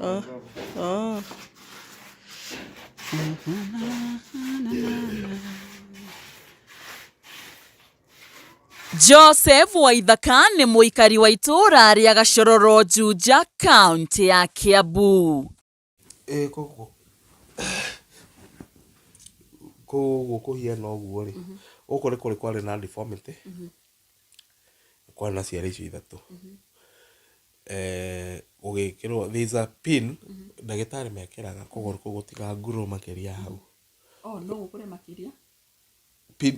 Oh. Oh. Joseph Waithaka nĩ mũikari wa itũũra rĩa Gacororo, Juja, kaũntĩ ya Kiambu. Ĩĩ koguo koguo kũhiana ũguo rĩ, gũkũ nĩ kũrĩ kwarĩ na deformity, kwarĩ na ciara icio ithatũ. Gũgĩkĩrwo there is a pin ndagĩtarĩ mekĩraga kũgũrũ kũu gũtiga grow makĩria ya hau. Oh, no gũkũre makĩria? Pin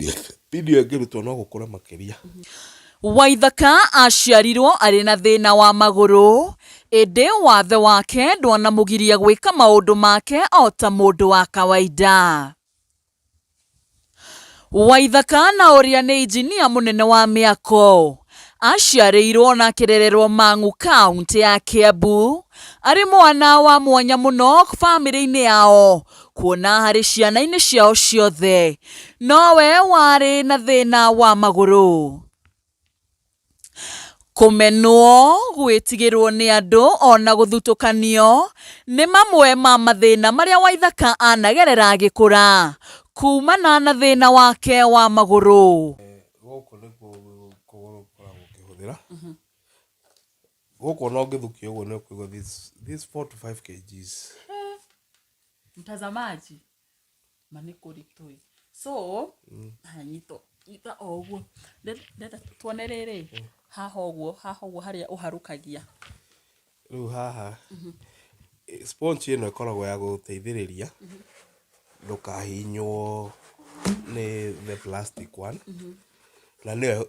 ĩyo ĩngĩrutwo no gũkũre makĩria. Waithaka aciarirwo arĩ na thĩna wa magũrũ, ĩndĩ wathe wake ndwanamũgiria gwĩka maũndũ make o ta mũndũ wa kawaida. Waithaka na ũrĩa nĩ injinia mũnene wa mĩako, aciarĩirwo na akĩrererwo Mang'u kauntĩ ya Kiambu, arĩ mwana wa mwanya mũno bamĩrĩ-inĩ yao kuona harĩ ciana-inĩ ciao ciothe nowe warĩ na thĩna wa magũrũ. Kũmenwo, gwĩtigĩrwo nĩ andũ ona gũthutũkanio nĩ mamwe ma mathĩna marĩa Waithaka anagerera agĩkũra kumana na thĩna wake wa magũrũ. Gũkũ nĩkuo kũgũrũ gũkoragwo gũkĩhũthĩra. Gũkũ ona ũngĩthukia ũguo nĩ ũkũigua this 4 to 5 kgs. Mtazamaji, ma nĩ kũritũ ĩ. So, haya nyita nyita o ũguo. Ndĩrenda tuone rĩrĩ, haha ũguo, haha ũguo harĩa ũharũkagia. Rĩu haha, sponge ĩno ĩkoragwo ya gũteithĩrĩria ndũkahihinywo nĩ the plastic one, na nĩyo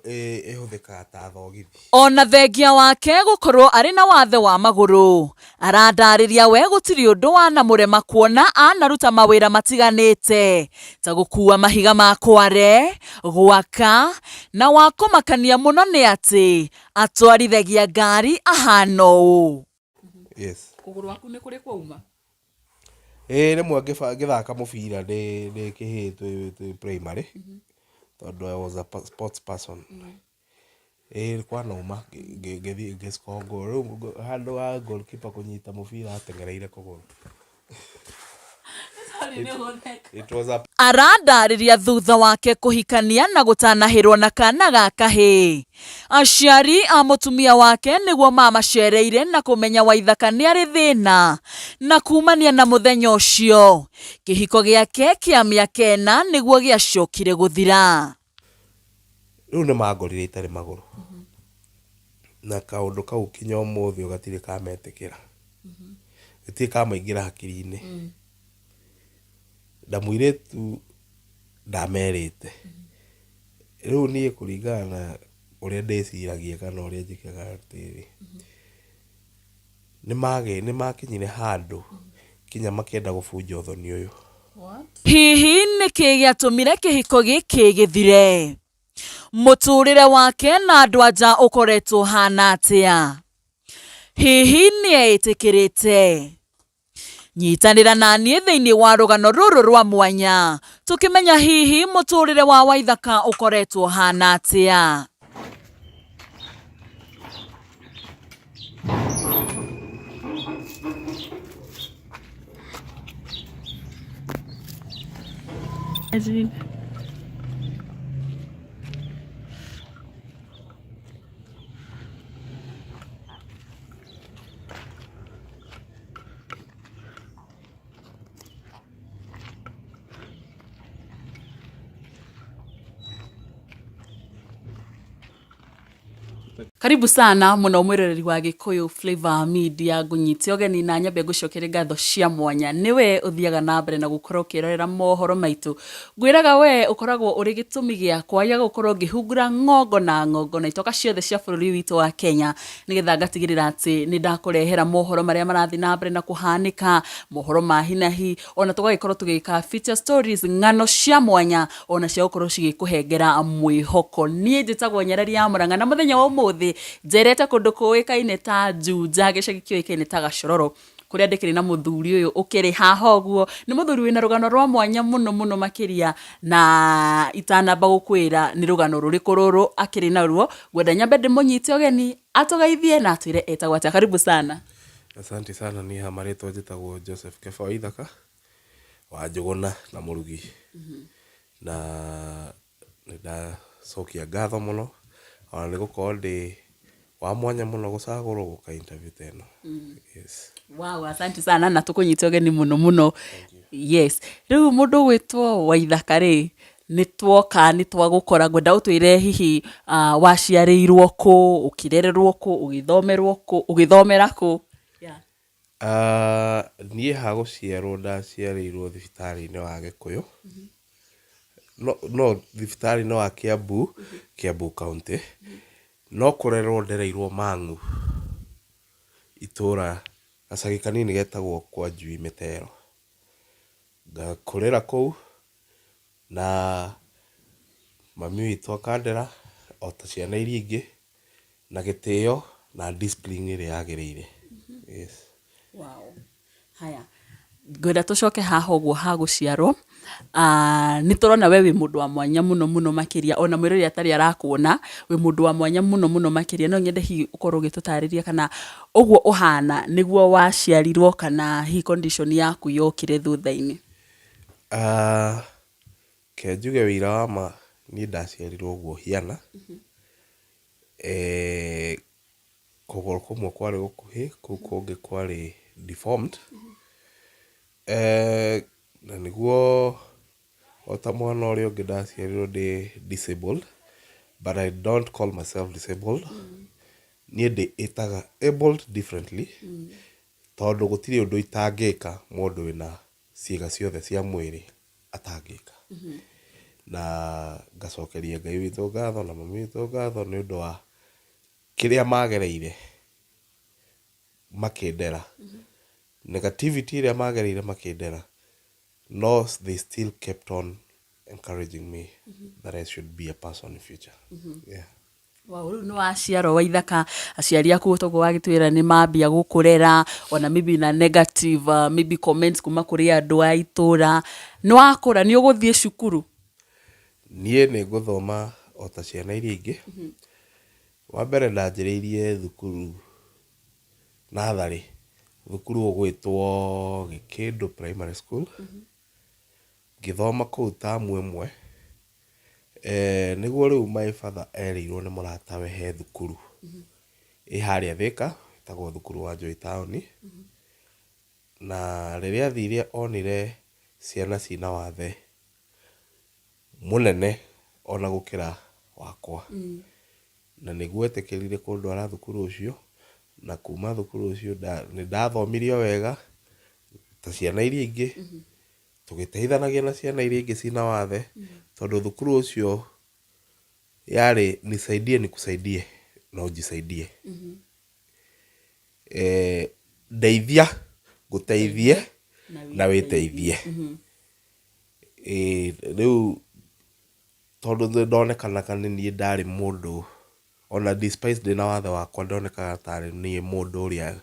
ĩhũthĩkaga ta thogithi. Ona thengia wake gũkorwo arĩ na wathe wa magũrũ, arandarĩria we gũtirĩ ũndũ wanamũrema kuona anaruta mawĩra matiganĩte ta gũkua mahiga ma kware, gwaka, na wa kũmakania mũno nĩ atĩ atwarithagia ngari ahana ũũ. Yes. Kũgũrũ gwaku nĩ kũrĩ kwauma? Ĩĩ rĩmwe ngĩthaka mũbira ndĩ kĩhĩĩ twĩ primary, tondũ I was a sports person. Ĩĩ kwanauma ngĩthiĩ ngĩ score goal, rĩu handũ ha goalkeeper kũnyita mũbira ateng'ereire kũgũrũ. It was a Arandarĩria thutha wake kũhikania na gũtanahĩrwo na kana ga kahĩĩ. Aciari a mũtumia wake nĩguo mamacereire na kũmenya Waithaka nĩ arĩ thĩna na kumania na mũthenya ũcio kĩhiko gĩake kĩa mĩaka ĩna nĩguo gĩacokire gũthira. Rĩu nĩ mangorire itarĩ magũrũ na kaũndũ kau kinya ũmũthĩ ũyũ gatirĩ kametĩkĩra, gatirĩ kamaingĩra hakiri-inĩ. Na mũirĩtu ndamerĩte. Rĩu niĩ kũringana na ũrĩa ndĩciragia kana ũrĩa njĩkaga atĩrĩrĩ, nĩmakinyire handũ kinya makĩenda gũbunja ũthoni ũyũ. Hihi nĩkĩ gĩatũmire kĩhiko gĩkĩ gĩthire? Mũtũrĩre wake na andũ a nja ũkoretwo ũhana atĩa? Hihi nĩeĩtĩkĩrĩte? Nyitanĩra na niĩ thĩinĩ wa rũgano rũrũ rwa mwanya tũkĩmenya hihi mũtũrĩre wa Waithaka ũkoretwo ũhana atĩa. Imagine. Karibu sana mũno mwĩroreri wa Gĩkũyũ Flavour Media, ngũnyite ũgeni na nyambe ngũcokerie ngatho cia mwanya nĩwe ũthiaga na mbere na gũkorwo ũkĩrorera mohoro maitũ. Ngwĩraga we ũkoragwo ũrĩ gĩtũmi gĩakwa gĩa gũkorwo ngĩhungura ng'ongo na ng'ongo na itoka ciothe cia bũrũri witũ wa Kenya nĩgetha ngatigĩrĩra atĩ nĩ ndakũrehera mohoro marĩa marathiĩ na mbere na kũhanĩka, mohoro ma hi na hi, ona tũgagĩkorwo tũgĩka feature stories, ng'ano cia mwanya ona cia gũkorwo cigĩkũhengera mwĩhoko. Niĩ njĩtagwo Nyarari ya Mũrang'a na mũthenya wa ũmũthĩ njerete kũndũ kũĩkaine ta Juja, gĩcagi kĩũĩkaine ta Gacororo, kũrĩa ndĩkĩrĩ na mũthuri ũyũ ũkĩrĩ haha ũguo. Nĩ mũthuri wĩna rũgano rwa mwanya mũno mũno makĩria, na itanamba gũkwĩra nĩ rũgano rũrĩkũ rũrũ akĩrĩ naruo, ngwenda nyambe ndĩmũnyite ũgeni atũgeithie na atwĩre etagwo atĩa. Karibu sana. Asante sana niĩ ha marĩtwa njĩtagwo Joseph Keba Waithaka wa Njũgũna na Mũrugi. Na nĩ ndacokia ngatho mũno ona nĩ gũkorwo ndĩ wa mwanya mũno gũcagũrwo gũka interview ta ĩno. Yes. Wow, asante sana na tũkũnyita ũgeni mũno mũno. Yes. Rĩu mũndũ ũgwĩtwo Waithaka rĩ, nĩ twoka nĩ twagũkora ngwenda ũtwĩre hihi uh, waciarĩirwo kũ, ũkĩrererwo kũ, ũgĩthomerwo kũ, ũgĩthomera kũ? Yeah. Niĩ ha gũciarwo ndaciarĩirwo thibitarĩ-inĩ wa Gĩkũyũ, no no thibitarĩ-inĩ wa Kiambu, Kiambu County, no kũrerwo ndereirwo Mang'u, itũra, gacagi kanini getagwo kwa Njui Mĩtero. Ngakũrĩra kũu, na mami witũ akandera o ta ciana iria ingĩ, na gĩtĩo na discipline ĩrĩa yagĩrĩire. Yes. Wow. Haya, ngwenda tũcoke haha ũguo ha gũciarwo. Ah, nĩ tũrona we wĩ mũndũ wa mwanya mũno mũno makĩria ona mwĩrori atarĩ arakuona wĩ mũndũ wa mwanya mũno mũno makĩria no nyende hihi ũkorwo ũgĩtũtarĩria kana ũguo ũhana nĩguo waciarirwo kana hihi condition yaku yokire thutha-inĩ. Ah, Reke njuge ũira wa ma niĩ ndaciarirwo ũguo hiana, kũgũrũ kũmwe kwarĩ gũkuhĩ, kũu kũngĩ kwarĩ deformed, na nĩguo o ta mwana ũrĩa ũngĩ ndaciarirwo ndĩ disabled, but I don't call myself disabled, niĩ ndĩĩtaga abled differently, tondũ gũtirĩ ũndũ itangĩka mũndũ wĩna ciĩga ciothe cia mwĩrĩ atangĩka. Na ngacokeria Ngai witũ ngatho na mami witũ ngatho nĩ ũndũ wa kĩrĩa magereire makĩndera. Negativity ĩrĩa magereire makĩndera, no they still kept on encouraging me that I should be a person in future. Yeah. Wow, rĩu nĩ waciarwo waithaka aciari aku toguo wagĩtwĩra nĩ mambia gũkũrera ona maybe na negative maybe comments kuma kũrĩ andũ a itũra nĩ wakũra nĩ ũgũthiĩ cukuru? Niĩ nĩ ngũthoma o ta ciana iria ingĩ. Wa mbere ndanjĩrĩirie thukuru natharĩ, thukuru ũgwĩtwo Gĩkĩndũ Primary School. Ngĩthoma kũu tamu ĩmwe. Nĩguo rĩu my father erĩirwo nĩ mũratawe he thukuru ĩ harĩa Thĩka, ĩtagwo thukuru wa Joy Town. Na rĩrĩa athire onire ciana ciĩna wathe mũnene ona gũkĩra wakwa. Na nĩguo etĩkĩrire kũndwara thukuru ũcio, na kuma thukuru ũcio nĩ ndathomire o wega ta ciana iria ingĩ. Tũgĩteithanagia na ciana iria ingĩ ciĩna wathe, tondũ thukuru ũcio yarĩ nisaidie nikusaidie na ujisaidie. Ndeithia ngũteithie na wĩteithie. Rĩu tondũ nĩndonekanaga nĩ niĩ ndarĩ mũndũ Ona despite ndĩna wathe wakwa ndonekaga tarĩ niĩ mũndũ ũrĩa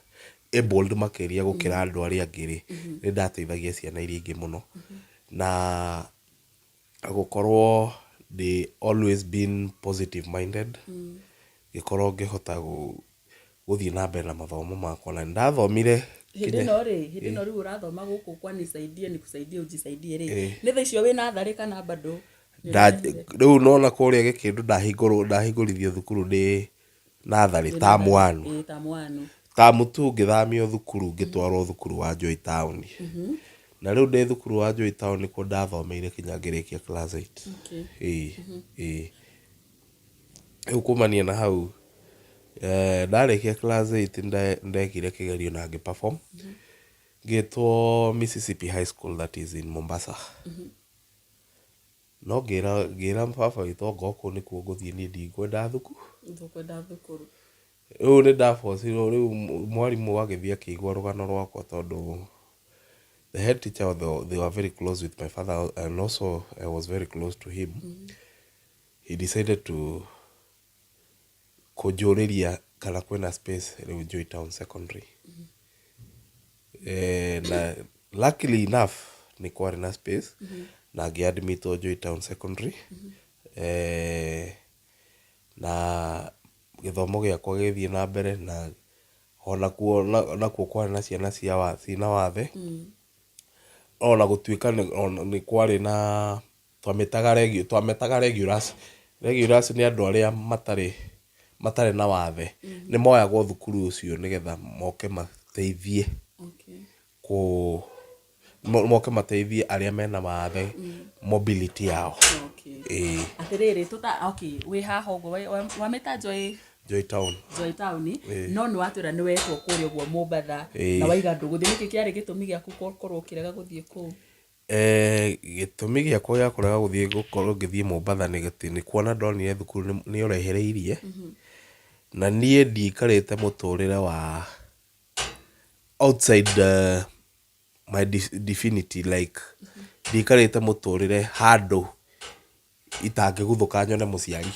abled makĩria gũkĩra andũ arĩa angĩ rĩ, nĩ ndateithagia ciana iria ingĩ mũno. Na gũkorwo ndĩ always been positive minded, ngĩkorwo ngĩhota gũthiĩ na mbere na mathomo makwa na nĩ ndathomire. Hĩndĩ ĩno rĩ, hĩndĩ ĩno rĩu ũrathoma gũkũ kwa nisaidie nikusaidie ujisaidie rĩ, nĩ thaa icio wĩ natharĩ kana bado? Rĩu nĩwona kũrĩa Gĩkĩndũ ndahingũrithio thukuru ndĩ natharĩ term one. Ĩĩ term one. Term two ngĩthamio thukuru ngĩtwarwo thukuru wa Joy Town. Na rĩu ndĩ thukuru wa Joy Town nĩkuo ndathomeire kinya ngĩrĩkia class eight. Ĩĩ ĩĩ. Rĩu kumania na hau, ndarĩkia class eight nĩndekire kĩgerio na ngĩ perform, ngĩtwo Mississippi High School that is in Mombasa. No ngĩra ngĩra baba witũ anga kũu nĩkuo ngũthiĩ niĩ ndikwenda thukuru. Ndũkwenda thukuru. Rĩu nĩ ndabocirwo rĩu mwarimũ agĩthiĩ akĩigua rũgano rwakwa tondũ the head teacher they were very close with my father and also I was very close to him. He decided to kũnjũrĩria kana kwĩna space rĩu Joy Town Secondary. Na luckily enough nĩ kwarĩ na space na ngĩ admit wo Joy Town Secondary. Na gĩthomo gĩakwa gĩgĩthiĩ na mbere na Onakuo nakuo kwarĩ na ciana cia wa ciĩna wathe, ona gũtuĩka nĩ kwarĩ na twamĩtaga twametaga regulars. Regulars nĩ andũ arĩa matarĩ matarĩ na wathe, nĩ moyagwo thukuru ũcio nĩgetha moke mateithie kũ moke mateithie arĩa mena wathe mobility yao. Ĩĩ. Atĩrĩrĩ, tũta okay, wĩ haha ũguo wamĩta Joy Joy Town. Joy Town. No nĩ watwĩra nĩ wetwo kũrĩa ũguo Mombatha na waiga ndũgũthiĩ. Nĩkĩ kĩarĩ gĩtũmi gĩaku gũkorwo ũkĩrega gũthiĩ kũu? Gĩtũmi gĩakwa gĩa kũrega gũthiĩ gũkorwo ngĩthiĩ Mombatha nĩ atĩ nĩ kuona ndonire thukuru nĩ ũraihereirie, na niĩ ndiikarĩte mũtũrĩre wa outside my divinity like ndiikarĩte mũtũrĩre handũ itangĩguthũka nyone mũciari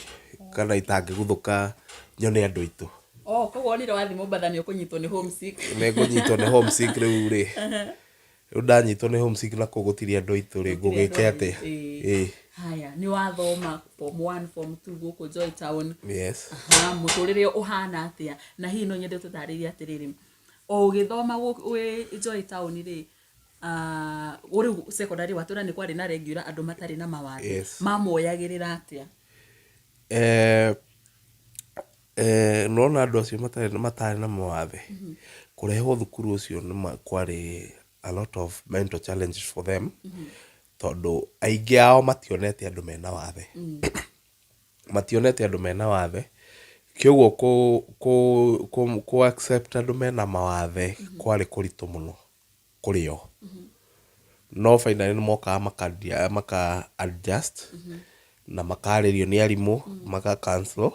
kana itangĩguthũka nyone andũ aitũ. Oh, koguo wonire wathiĩ Mombatha nĩ ũkũnyitwo nĩ homesick. Nĩ ngũnyitwo nĩ homesick rĩu rĩ, rĩu ndanyitwo nĩ homesick na kũu gũtirĩ andũ aitũ rĩ, ngũgĩka atĩa? Ĩĩ. Haya, nĩ wathoma form 1, form 2 gũkũ Joy Town. Yes. Aha, mũtũrĩre ũhana atĩa? Na hihi no nyende ũtũtarĩrie atĩrĩrĩ, o ũgĩthoma wĩ Joy Town rĩ, rĩu secondary watwĩra nĩ kwarĩ na regular andũ matarĩ na mawathe. Mamoyagĩrĩra atĩa? Nĩwona andũ acio matarĩ na mawathe, kũrehwo thukuru ũcio nĩ kwarĩ a lot of mental challenges for them, tondũ aingĩ ao mationete andũ mena wathe. Mationete andũ mena wathe, kĩoguo kũ accept andũ mena mawathe kwarĩ kũritũ mũno kũrĩ o. No finally nĩ mokaga maka adjust na makarĩrio nĩ arimũ, maka counsel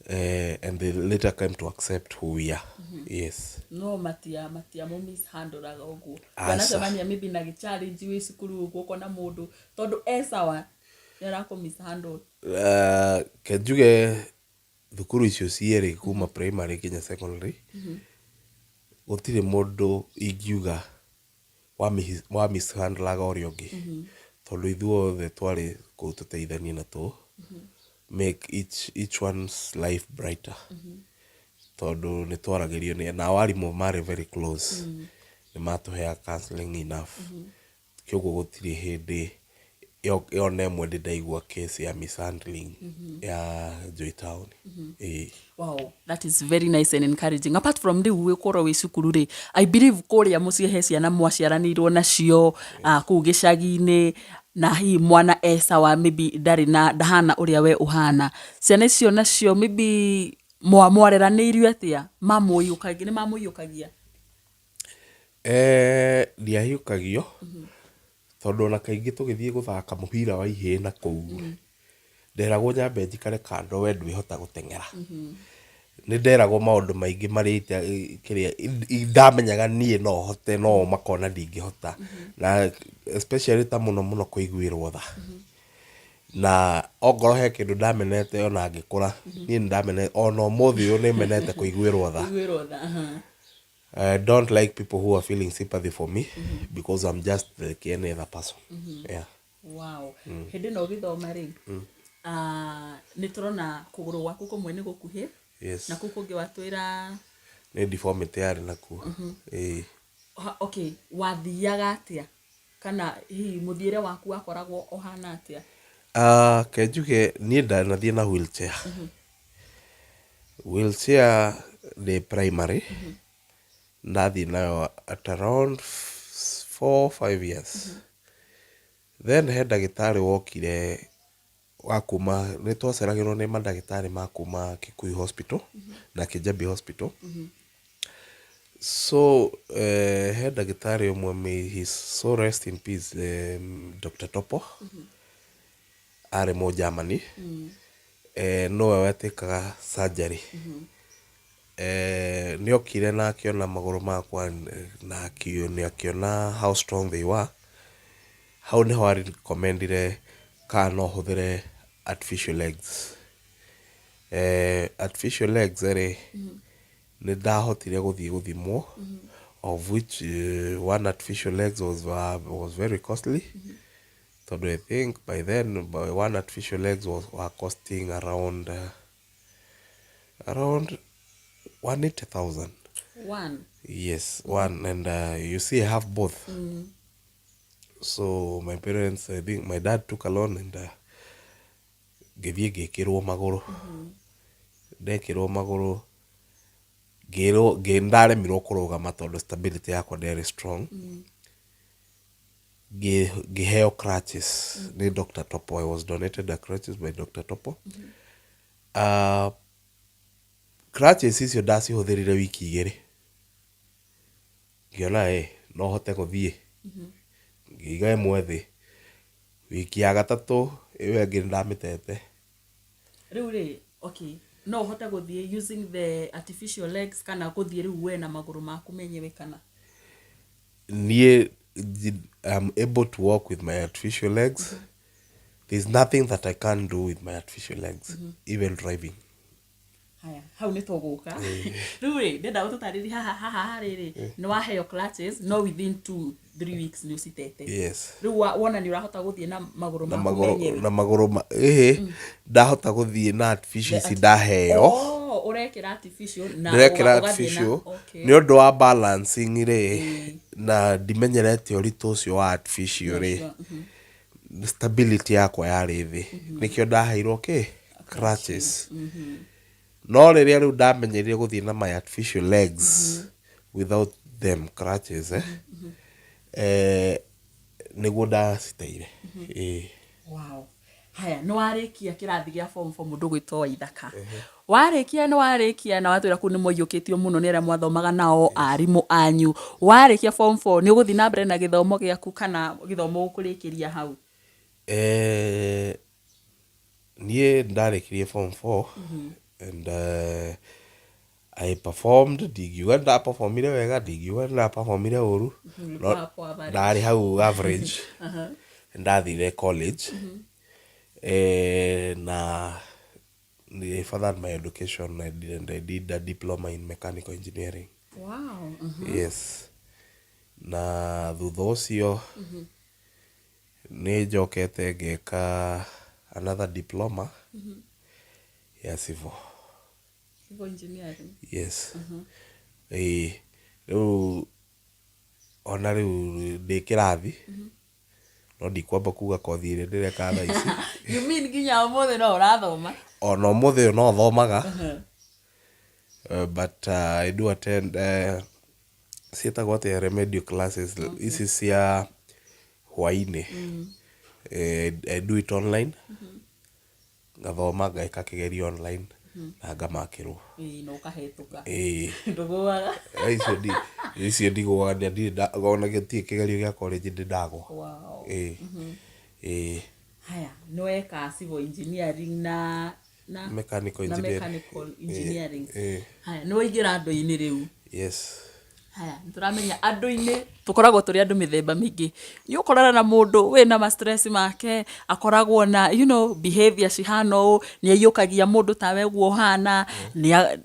and they later came to accept who we are. Yes. No matia mishandũraga ũguo? Aca. Wanacemania maybe na gĩ challenge wĩ cukuru ũguo, ũkona mũndũ tondũ e sawa nĩ arakũ mishandle? Ke njuge thukuru icio cierĩ kuma primary nginya secondary, gũtirĩ mũndũ ingiuga wa mishandlaga ũrĩa ũngĩ, tondũ ithuothe twarĩ kũu tũteithanie na tũ make each one's life brighter, tondũ nĩ twaragĩrio nĩ nao arimũ marĩ very close, nĩ matũheaga counseling enough. Kĩoguo gũtirĩ hĩndĩ yona ĩmwe ndĩ ndaigua case ya mishandling ya Joy Town. Ĩĩ. Wow, that is very nice and encouraging. Apart from rĩu gũkorwo wĩ cukuru rĩ, I believe kũrĩa mũciĩ he ciana mwaciaranĩirwo nacio kũu gĩcagi-inĩ, na hihi mwana e sawa, maybe ndarĩ na ndahana ũrĩa we ũhana. Ciana icio nacio maybe mwareranĩirio atĩa? Mamũiyũkagia, nĩ mamũiyũkagia? Ndiahiũkagio, tondũ ona kaingĩ tũgĩthiĩ gũthaka mũbira wa ihĩĩ na kũu, nderagwo nyambe njikare kando, we ndwĩhota gũteng'era. Nĩ nderagwo maũndũ maingĩ marĩa kĩrĩa ndamenyaga niĩ no hote, no o makona ndingĩhota, na especially ta mũno mũno kũiguĩrwo tha. Na ongorwo he kĩndũ ndamenete ona ngĩkũra, niĩ nĩ ndamenete, ona ũmũthĩ ũyũ nĩ menete kũiguĩrwo tha. Kũiguĩrwo tha, aha. I don't like people who are feeling sympathy for me because I'm just like any other person. Yeah. Wow. Hĩndĩ ĩno ũgĩthoma rĩ, nĩ tũrona kũgũrũ gwaku kũmwe nĩ gũkuhĩ na kũu kũngĩ watwĩra Nĩ deformity yarĩ nakuo. Ĩĩ. Okay, wathiaga atĩa, kana hihi mũthiĩre waku wakoragwo ũhana atĩa? Ke njuge niĩ ndanathiĩ na wheelchair. Wheelchair ndĩ primary. Ndathiĩ nayo at around 4, 5 years. Then he ndagĩtarĩ wokire wa kuma, nĩ twaceragĩrwo nĩ mandagĩtarĩ ma kuma Kikuyu Hospital na Kijabi Hospital. So he ndagĩtarĩ ũmwe, may his soul rest in peace, Dr. Topo, arĩ Mũnjamani, nowe wetĩkaga surgery. Nĩ okire na akĩona magũrũ makwa na akĩona how strong they were. Hau nĩho a recommendire kana no hũthĩre artificial legs. Artificial legs rĩ, nĩ ndahotire gũthiĩ gũthimwo, of which one artificial legs was very costly, tondũ I think by then one artificial legs were costing around 180,000. One. Yes, one. And you see, I have both. So my parents, I think my dad took a loan and ngĩthiĩ ngĩkĩrwo magũrũ. Ndekĩrwo magũrũ, ngĩrwo ndaremirwo kũrũgama tondũ stability yakwa ndĩarĩ strong. Ngĩheo crutches nĩ Dr. Topo. I was donated a crutches by Dr. Topo. Crutches icio ndacihũthĩrire wiki 2. Ngĩona ĩ no hote gũthiĩ. Ngĩiga ĩmwe thĩ. Wiki ya gatatũ ĩyo ĩngĩ nĩndamĩtete. Rĩu rĩ, okay, no ũhote gũthiĩ using the artificial legs kana gũthiĩ rĩu we na magũrũ maku menyewe kana? Niĩ I'm able to walk with my artificial legs. There's nothing that I can't do with my artificial legs, even driving. Haya, hau nĩ tũgũka. Rĩu rĩ, ndĩrenda ũtũtarĩrie haha haha rĩrĩ, nĩ waheo crutches no within 2-3 weeks nĩ ũcitete. Yes. Rĩu wona nĩ ũrahota gũthiĩ na magũrũ Na maku magũrũ menyewe. Na magũrũ ma ĩhĩ, ndahota gũthiĩ na artificial ici ndaheo. Oh, ũrekĩra artificial na Ndĩrekĩra ũgathiĩ na artificial nĩ ũndũ wa balancing rĩ, na ndimenyerete ũritũ ũcio wa artificial rĩ, stability yakwa yarĩ thĩ, nĩkĩo ndaheirwo kĩ crutches. No rĩrĩa rĩu ndamenyerire gũthiĩ na my artificial legs without them crutches, nĩguo ndaciteire, ĩĩ. Wow. Haya, nĩ warĩkia kĩrathi gĩa form 4, mũndũ gwĩtwo Waithaka. Warĩkia, nĩ warĩkia na watwĩra kũu nĩ mwaiyũkĩtio mũno nĩ arĩa mwathomaga nao, arimũ anyu. Warĩkia form 4, nĩ ũgũthiĩ na mbere na gĩthomo gĩaku kana gĩthomo ũkũrĩkĩria hau? Niĩ ndarĩkirie form 4 and I performed. Ndingiuga ndaperformire wega, ndingiuga ndaperformire ũru, no Ulikuwa hapo average. Ndarĩ hau average. Ndathire college na nĩ furthered my education and I did a diploma in mechanical engineering. Yes, na thutha ũcio nĩ njokete ngeka another diploma ya civil. Civil engineering. Yes, ĩĩ. Rĩu ona rĩu ndĩ kĩrathi, no ndikwamba kuga kothi ĩrĩa ndĩreka thaa ici. You mean nginya ũmũthĩ no ũrathoma? Ona ũmũthĩ ũyũ no thomaga, but I do attend ciĩtagwo atĩa, remedial classes ici cia hwainĩ. I do it online, ngathoma, ngeka kĩgerio online na ngamakĩrwo. Ĩĩ, na ũkahĩtũka. Ĩĩ. Ndũgũaga. Icio ndigũaga, ndirĩ ona gũtirĩ kĩgerio gĩa college ndĩ ndagwa. Ĩĩ. Haya, nĩ weka civil engineering na Mechanical na engineering. Mechanical engineering. Ĩĩ. Haya, nĩ waingĩra andũ-inĩ rĩu. Yes. Haya, nĩ tũramenya andũ-inĩ tũkoragwo tũrĩ andũ mĩthemba mĩingĩ. Nĩ ũkorana na mũndũ wĩna ma stress make, akoragwo na behavior cihana ũũ, nĩ aiyũkagia mũndũ tawe ũguo ũhana, nĩ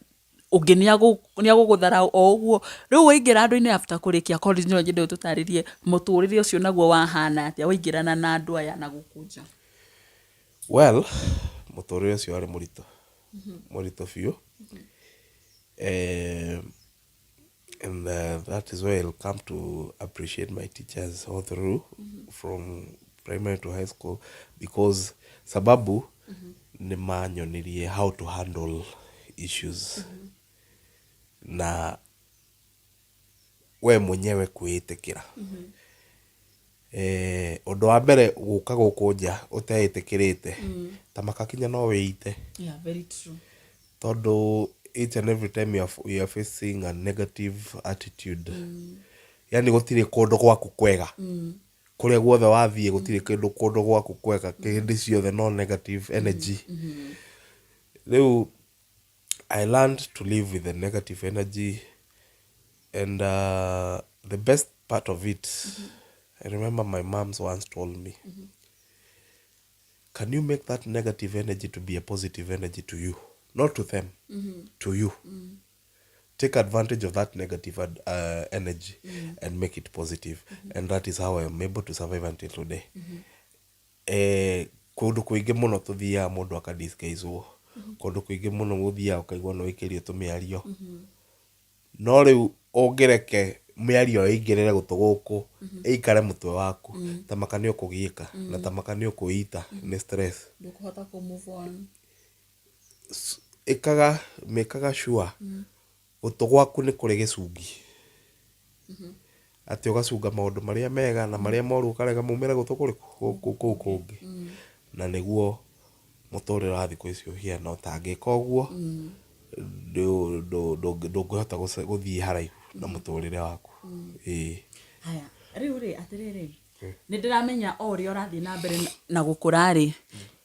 ũngĩ nĩ agũgũthara o ũguo. Rĩu waingĩra andũ-inĩ after kũrĩkia college, no nyende ũtũtarĩrie mũtũrĩre ũcio naguo wahana atĩa waingĩrana na andũ aya na gũkũ nja. Well, mũtũrĩre ũcio warĩ mũritũ, mũritũ biũ, and that is where I'll come to appreciate my teachers all through from primary to high school, because sababu nĩ manyonirie how to handle issues na we mwenyewe kwĩĩtĩkĩra. Ũndũ wa mbere, gũka gũkũ nja ũteĩtĩkĩrĩte ta makakinya no wĩite. Yeah, very true. Tondũ each and every time you are facing a negative attitude, yani gũtirĩ kũndũ gwaku kwega, kũrĩa guothe wathiĩ gũtirĩ kĩndũ kũndũ gwaku kwega, hĩndĩ ciothe no negative energy. Rĩu I learned to live with the negative energy, and the best part of it, I remember my mom's once told me, "Can you make that negative energy to be a positive energy to you? Not to them, to you. Take advantage of that negative energy and make it positive." And that is how I am able to survive until today. Kũndũ kũingĩ mũno tũthiaga mũndũ akadisguisewo. Kũndũ kũingĩ mũno ũthiaga ũkaigua nĩ waikĩrio tũmĩario. No rĩu ũngĩreke mĩario ĩyo ĩingĩrĩre gũtũ gũkũ, ĩikare mũtwe waku, ta maka nĩ ũkũgiĩka, na ta maka nĩ ũkwĩita nĩ stress. Ndũkũhota kũ move on. Ĩkaga, mĩkaga sure gũtũ gwaku nĩ kũrĩ gĩcungi. Atĩ ũgacunga maũndũ marĩa mega na marĩa moru ũkarega maumĩre gũtũ kũrĩkũ? Kũu kũngĩ. Na nĩguo mũtũrĩre wa thikũ ici ũhiana, ũtangĩka ũguo ndũngĩhota gũthiĩ haraihu na mũtũrĩre waku. Ĩĩ. Haya, rĩu rĩ, atĩrĩrĩ, Nĩ ndĩramenya o ũrĩa ũrathiĩ na mbere na gũkũra rĩ,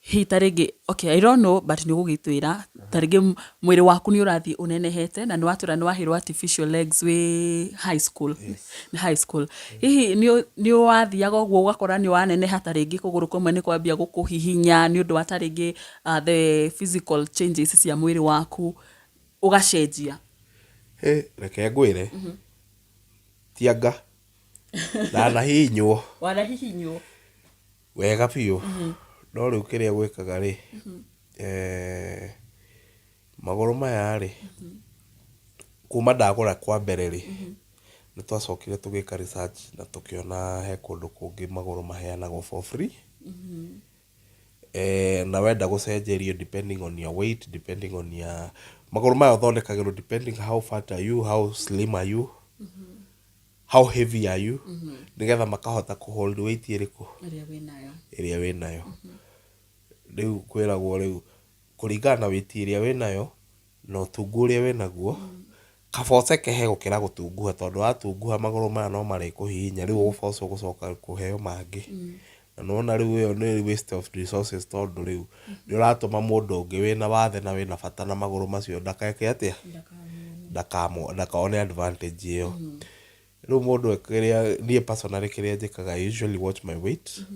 hihi ta rĩngĩ, okay I don't know but nĩ ũgũgĩtwĩra, ta rĩngĩ mwĩrĩ waku nĩ ũrathiĩ ũnenehete na nĩ watwĩra nĩ waheirwo artificial legs wĩ high school, nĩ high school. Hihi nĩ wathiaga ũguo ũgakora nĩ waneneha ta rĩngĩ kũgũrũ kũmwe nĩ kwambia gũkũhihinya nĩ ũndũ wa ta rĩngĩ the physical changes cia mwĩrĩ waku ũgacenjia? Hĩ, reke ngwĩre, ti anga Ndanahihinywo. Wanahihinywo. Wega biũ. No rĩu kĩrĩa gwĩkaga rĩ, magũrũ maya rĩ, kuma ndagũra kwa mbere rĩ, nĩ twacokire tũgĩka research na tũkĩona he kũndũ kũngĩ magũrũ maheanagwo for free. Na wenda gũcenjerio depending on your weight, depending on your, magũrũ maya ũthondekagĩrwo depending how fat are you, how slim are you. How heavy are you nĩgetha makahota kũ hold weight ĩrĩkũ Ĩrĩa wĩnayo. Ĩrĩa wĩnayo. Rĩu kwĩragwo rĩu kũringana na weight ĩrĩa wĩnayo na ũtungu ũrĩa wĩnaguo, kaba ũcekehe gũkĩra gũtunguha tondũ watunguha magũrũ maya no marĩkũhihinya rĩu ũgũbocwo gũcoka kũheo mangĩ. Na nĩwona rĩu ĩyo nĩ waste of resources tondũ rĩu nĩ ũratũma mũndũ ũngĩ wĩna wathe na wĩna bata na magũrũ macio ndakeke atĩa? Ndakone advantage ĩyo. Rĩu mũndũ kĩrĩa niĩ personally kĩrĩa njĩkaga I usually watch my weight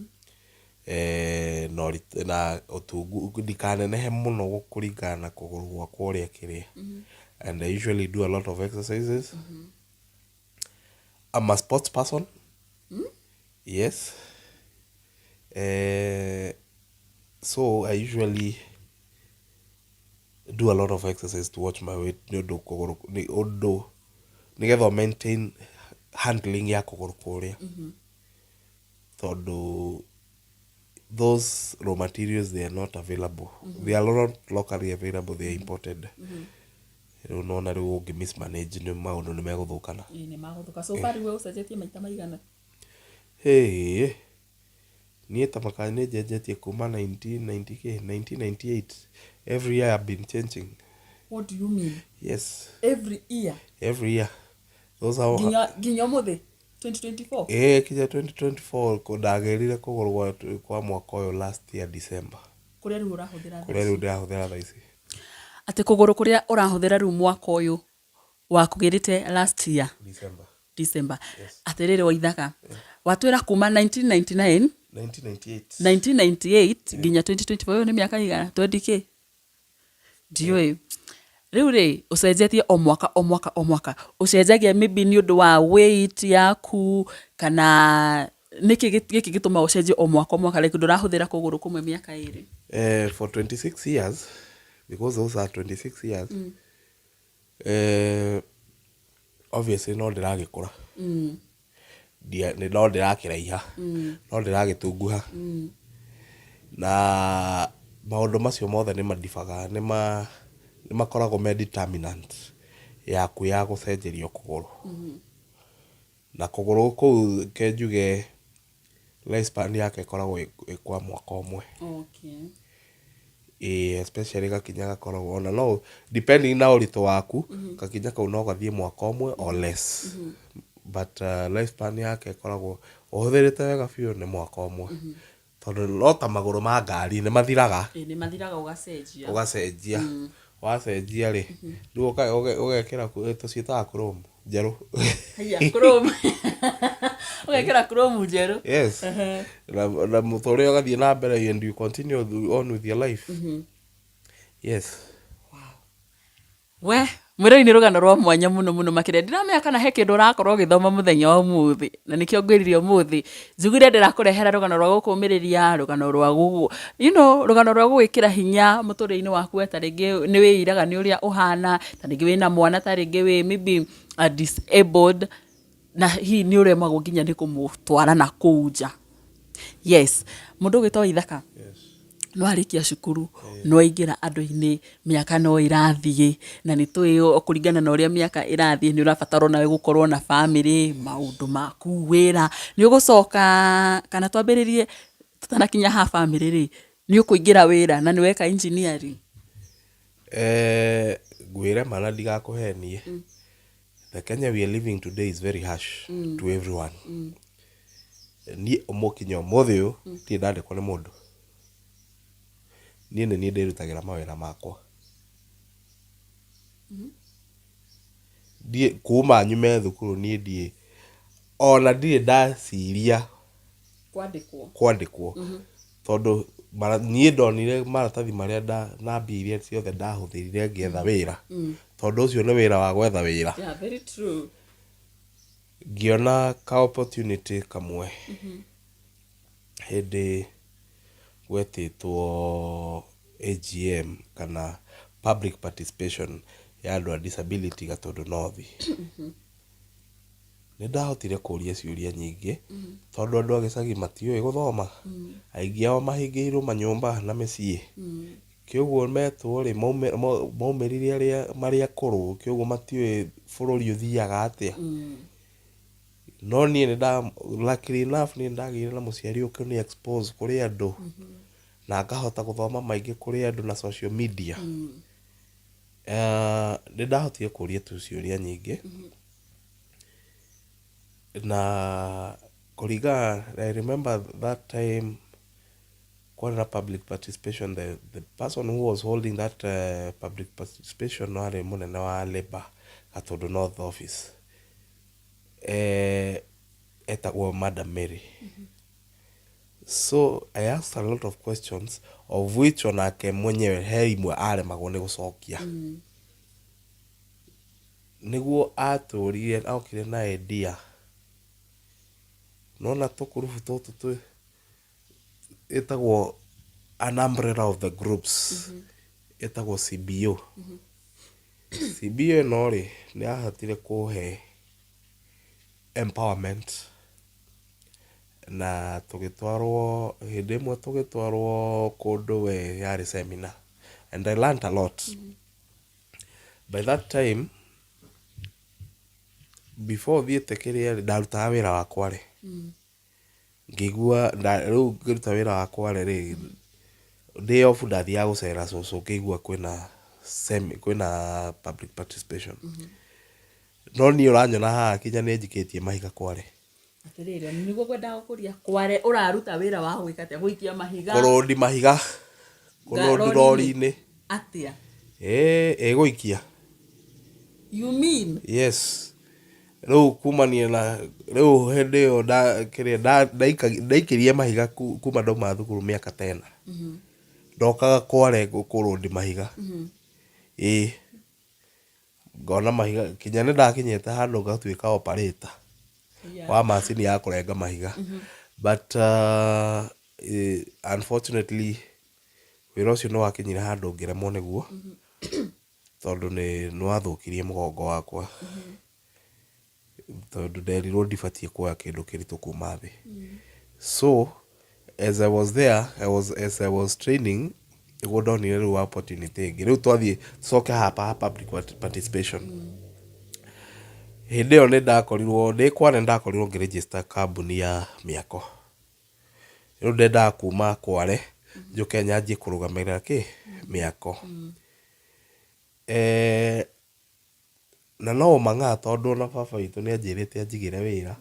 na ũtungu ndikanenehe mũno kũringana na kũgũrũ gwakwa ũrĩa kĩrĩa. And I usually do a lot of exercises. I'm a sports person. Yes. So I usually do a lot of exercise to watch my weight nĩ ũndũ kũgũrũ nĩ ũndũ nĩgetha ũ maintain handling ya kũgũrũ kũrĩa tondũ those raw materials, they are not available, they are not locally available, they are imported. Rĩu nona rĩu ũngĩ mismanage nĩ maũndũ nĩ megũthũkana. Ĩĩ, nĩ magũthũka. So far we ũcenjetie maita maigana? Hĩĩ, niĩ ta maka nĩ njenjetie kuma 1990 kĩ 1998. Every year I've been changing. What do you mean? Yes. Every year? Every year. Those are Nginya ũmũthĩ 2024? Ĩĩ, kinya 2024. Ndagĩrire kũgũrũ kwa mwaka ũyũ last year December. Kũrĩa rĩu ũrahũthĩra thaa Kũrĩa rĩu ici? Ndĩrahũthĩra thaa ici. Atĩ kũgũrũ kũrĩa ũrahũthĩra rĩu mwaka ũyũ wakũgĩrĩte last year? December. December. Yes. Atĩrĩrĩ Waithaka, watwĩra kuma 1999? 1998. 1998 nginya 2024, ĩyo nĩ mĩaka igana? 20 kĩ? Ndiũĩ. Rĩu rĩ, ũcenjetie o mwaka o mwaka o mwaka. Ũcenjagia maybe nĩ ũndũ wa weight yaku kana nĩkĩ gĩkĩ gĩtũmaga ũcenjie o mwaka o mwaka, like ndũrahũthĩra kũgũrũ kũmwe mĩaka ĩrĩ? For 26 years, because those are 26 years, obviously no ndĩragĩkũra, no ndĩrakĩraiha, no ndĩragĩtunguha, na maũndũ macio mothe nĩ mandibaga, nĩ makoragwo me determinant yaku ya gũcenjerio kũgũrũ. Na kũgũrũ kũu ke njuge life span yake ĩkoragwo ĩ kwa mwaka ũmwe. Ĩĩ, especially gakinya gakoragwo ona no depending na ũritũ waku, gakinya kau no gathiĩ mwaka ũmwe or less. But life span yake ĩkoragwo ũhũthĩrĩte wega biũ nĩ mwaka ũmwe. Tondũ no ta magũrũ ma ngari nĩ mathiraga. Ĩĩ, nĩ mathiraga ũgacenjia. Ũgacenjia. Wacenjia rĩ, rĩu ũgekĩra tũciĩtaga chrome njerũ. Haiya, chrome. Ũgekĩra chrome njerũ. Yes. Na mũtũrĩre ũgathiĩ na mbere and you continue on with your life. Yes. We. Mwĩrori, nĩ rũgano rwa mwanya mũno mũno makĩria. Ndiramenya kana he kĩndũ ũrakorwo ũgĩthoma mũthenya wa ũmũthĩ, na nĩkĩo ngwĩrire ũmũthĩ njugire ndĩrakũrehera rũgano rwa gũkũmĩrĩria, rũgano rwa gũgũ you know, rũgano rwa gũgwĩkĩra hinya mũtũrĩre-inĩ waku. We ta rĩngĩ nĩ wĩiraga nĩ ũrĩa ũhana, ta rĩngĩ wĩna mwana, ta rĩngĩ wĩ maybe a disabled, na hihi nĩ ũremagwo nginya nĩ kũmũtwara na kũu nja. Yes, mũndũ ũgwĩtwo Waithaka, nĩ warĩkia cukuru, nĩ waingĩra andũ-inĩ, mĩaka no ĩrathiĩ, na nĩ tũĩ kũringana na ũrĩa mĩaka ĩrathiĩ nĩ ũrabatara onawe gũkorwo na bamĩrĩ, maũndũ maku, wĩra. Nĩ ũgũcoka, kana twambĩrĩrie tũtanakinya ha bamĩrĩ rĩ, nĩ ũkũingĩra wĩra na nĩ weka engineering? Ngwĩre ma na ndigakũhenie, the Kenya we are living today is very harsh to everyone. Niĩ kinya ũmũthĩ ũyũ ndirĩ ndandĩkwo nĩ mũndũ. Niĩ nĩ niĩ ndĩrutagĩra mawĩra makwa. Ndiĩ kuma nyume thukuru, niĩ ndiĩ ona ndirĩ ndaciria kwandĩkwo. Kwandĩkwo, tondũ niĩ ndonire maratathi marĩa na mbia iria ciothe ndahũthĩrire ngĩetha wĩra, tondũ ũcio nĩ wĩra wa gwetha wĩra. Yeah, very true. Ngĩona ka opportunity kamwe hĩndĩ gwetĩtwo AGM kana public participation ya andũ a disability Gatũndũ North. Nĩ ndahotire kũria ciũria nyingĩ, tondũ andũ a gĩcagi matiũĩ gũthoma, aingĩ ao mahingĩirwo manyũmba na mĩciĩ, kĩoguo metwo rĩ, maumĩrire arĩa marĩ akũrũ, kĩoguo matiũĩ bũrũri ũthiaga atĩa. No niĩ nĩ nda luckily enough, niĩ nĩndagĩire na mũciari ũkũni expose kũrĩ andũ na ngahota gũthoma maingĩ kũrĩ andũ na social media. Nĩ ndahotire kũria tu ciũria nyingĩ, na kũringana, I remember that time kwarĩ na public participation, the person who was holding that public participation warĩ mũnene wa Labour Gatũndũ North office, etagwo Madam Mary. So I asked a lot of questions, of which onake mwenyewe he imwe aremagwo nĩ gũcokia. Nĩguo atũrire okire na idea nona tũkurubu tũtũ twĩ ĩtagwo an umbrella of the groups ĩtagwo CBO. CBO ĩno rĩ, nĩ yahotire kũhe empowerment, na tũgĩtwarwo hĩndĩ ĩmwe, tũgĩtwarwo kũndũ we yarĩ seminar, and I learnt a lot. By that time, before thiĩte kĩrĩa rĩ, ndarutaga wĩra wa kware, ngĩigua rĩu ngĩruta wĩra wa kware rĩ, ndĩ off, ndathiaga gũcera cũcũ, ngĩigua kwĩna public participation. No niĩ ũranyona haha kinya nĩ njikĩtie mahiga kware. Atĩrĩrĩ, nĩguo ngwendaga gũkũria, kware ũraruta wĩra wa gwĩka atĩa? Gũikia mahiga? Kũrũndi mahiga, kũrũndi rori-inĩ. Atĩa? Ĩ ĩgũikia. You mean? Yes. Rĩu kumania na rĩu hĩndĩ ĩyo kĩrĩa ndaikĩrie mahiga kuma ndauma thukuru mĩaka tena, ndokaga kware kũrũndi mahiga. Ĩ ngona mahiga, kinya nĩ ndakinyĩte handũ ngatuĩka operator wa macini ya kũrenga mahiga. But unfortunately wĩra ũcio nĩ wakinyire handũ ngĩremwo nĩguo, tondũ nĩ wathũkirie mũgongo wakwa, tondũ nderirwo ndibatiĩ kuoya kĩndũ kĩritũ kuma thĩ. So as I was there, as I was training, nĩguo ndonire rĩu opportunity ĩngĩ. Rĩu twathiĩ tũcoke haha ha public participation. Hĩndĩ ĩyo nĩ ndakorirwo ndĩ kware, nĩ ndakorirwo ngĩregister kambuni ya mĩako. Rĩu ndendaga kuma kware njũke nyanjie kũrũgamĩrĩra kĩ mĩako. Na no ũmang'aa, tondũ ona baba witũ nĩ anjĩrĩte anjigĩre wĩra,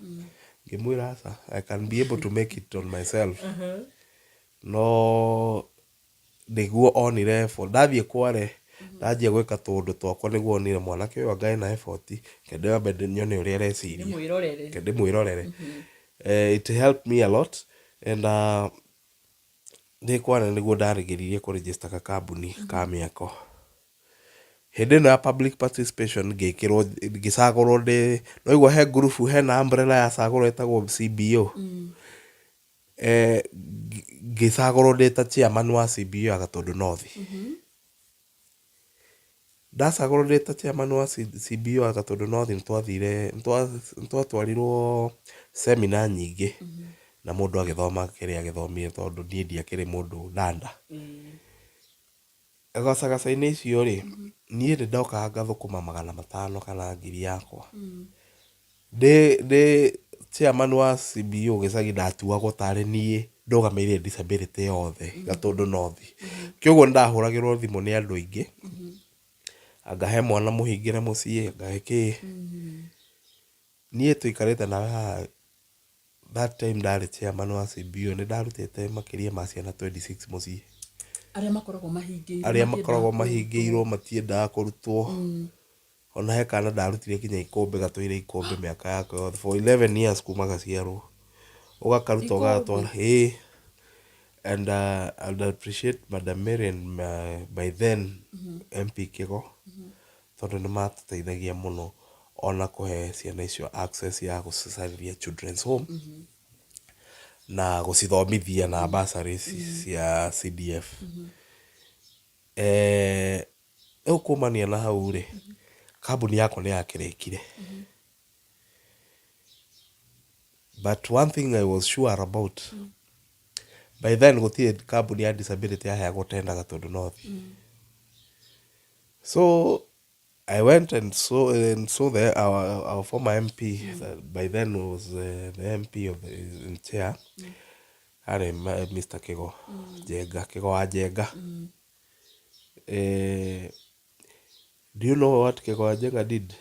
ngĩmwĩra aca, I can be able to make it on myself. No nĩguo onire effort ndathiĩ kware ndanjia gwĩka tũũndũ twakwa, nĩguo onire mwanake ũyũ anga ena effort, reke ndĩambe nyone ũrĩa areciria. Ndĩmwĩrorere. Reke ndĩmwĩrorere. It helped me a lot, and ndĩ kware nĩguo ndarĩgĩrĩrie kũregister gakambuni ka mĩako. Hĩndĩ ĩno ya public participation ngĩkĩrwo ngĩcagũrwo ndĩ nĩwaigua he ngurubu hena umbrella yacagũrwo ĩtagwo CBO. Ngĩcagũrwo ndĩ ta chairman wa CBO ya Gatũndũ North. Ndacagũrwo ndĩ ta chairman wa CBO ya Gatũndũ North nĩtwathire nĩtwatwarirwo seminar nyingĩ na mũndũ agĩthoma kĩrĩa agĩthomire tondũ niĩ ndiakĩrĩ mũndũ ndanda. Gacagaca-inĩ icio rĩ, niĩ nĩ ndokaga ngathũkũma 500 kana 1000 yakwa. Ndĩ ndĩ chairman wa CBO gĩcagi ndatuagwo tarĩ niĩ ndũgamĩrĩire disability yothe Gatũndũ North. Kĩoguo nĩ ndahũragĩrwo thimũ nĩ andũ aingĩ, anga he mwana mũhingĩre mũciĩ, anga he kĩĩ. Niĩ tũikarĩte nawe haha That time ndarĩ chairman wa CBO nĩ ndarutĩte makĩria ma ciana 26 mũciĩ. Arĩa makoragwo mahingĩirwo. Arĩa makoragwo mahingĩirwo matiendaga kũrutwo. Ona he kana ndarutire nginya ikũmbĩ gatũire ikũmbĩ mĩaka yako yothe for 11 years kuma gaciarwo. Ũgakaruta ũgagatwara. Ĩĩ. And uh, I appreciate Madam Mary and by then MP Kĩgo tondũ nĩ matũteithagia mũno ona kũhe ciana icio access ya gũcicarĩria children's home na gũcithomithia na bursaries cia CDF. Rĩu kumania na hau rĩ, kambuni yakwa nĩ yakĩrĩkire. But one thing I was sure about, by then gũtirĩ kambuni ya disability yaheagwo tender Gatũndũ North. So I went and saw and saw the our former MP that by then was the MP of the in chair arĩ Mr. Kigo Njenga Kigo wa Njenga. Do you know what Kigo wa Njenga did?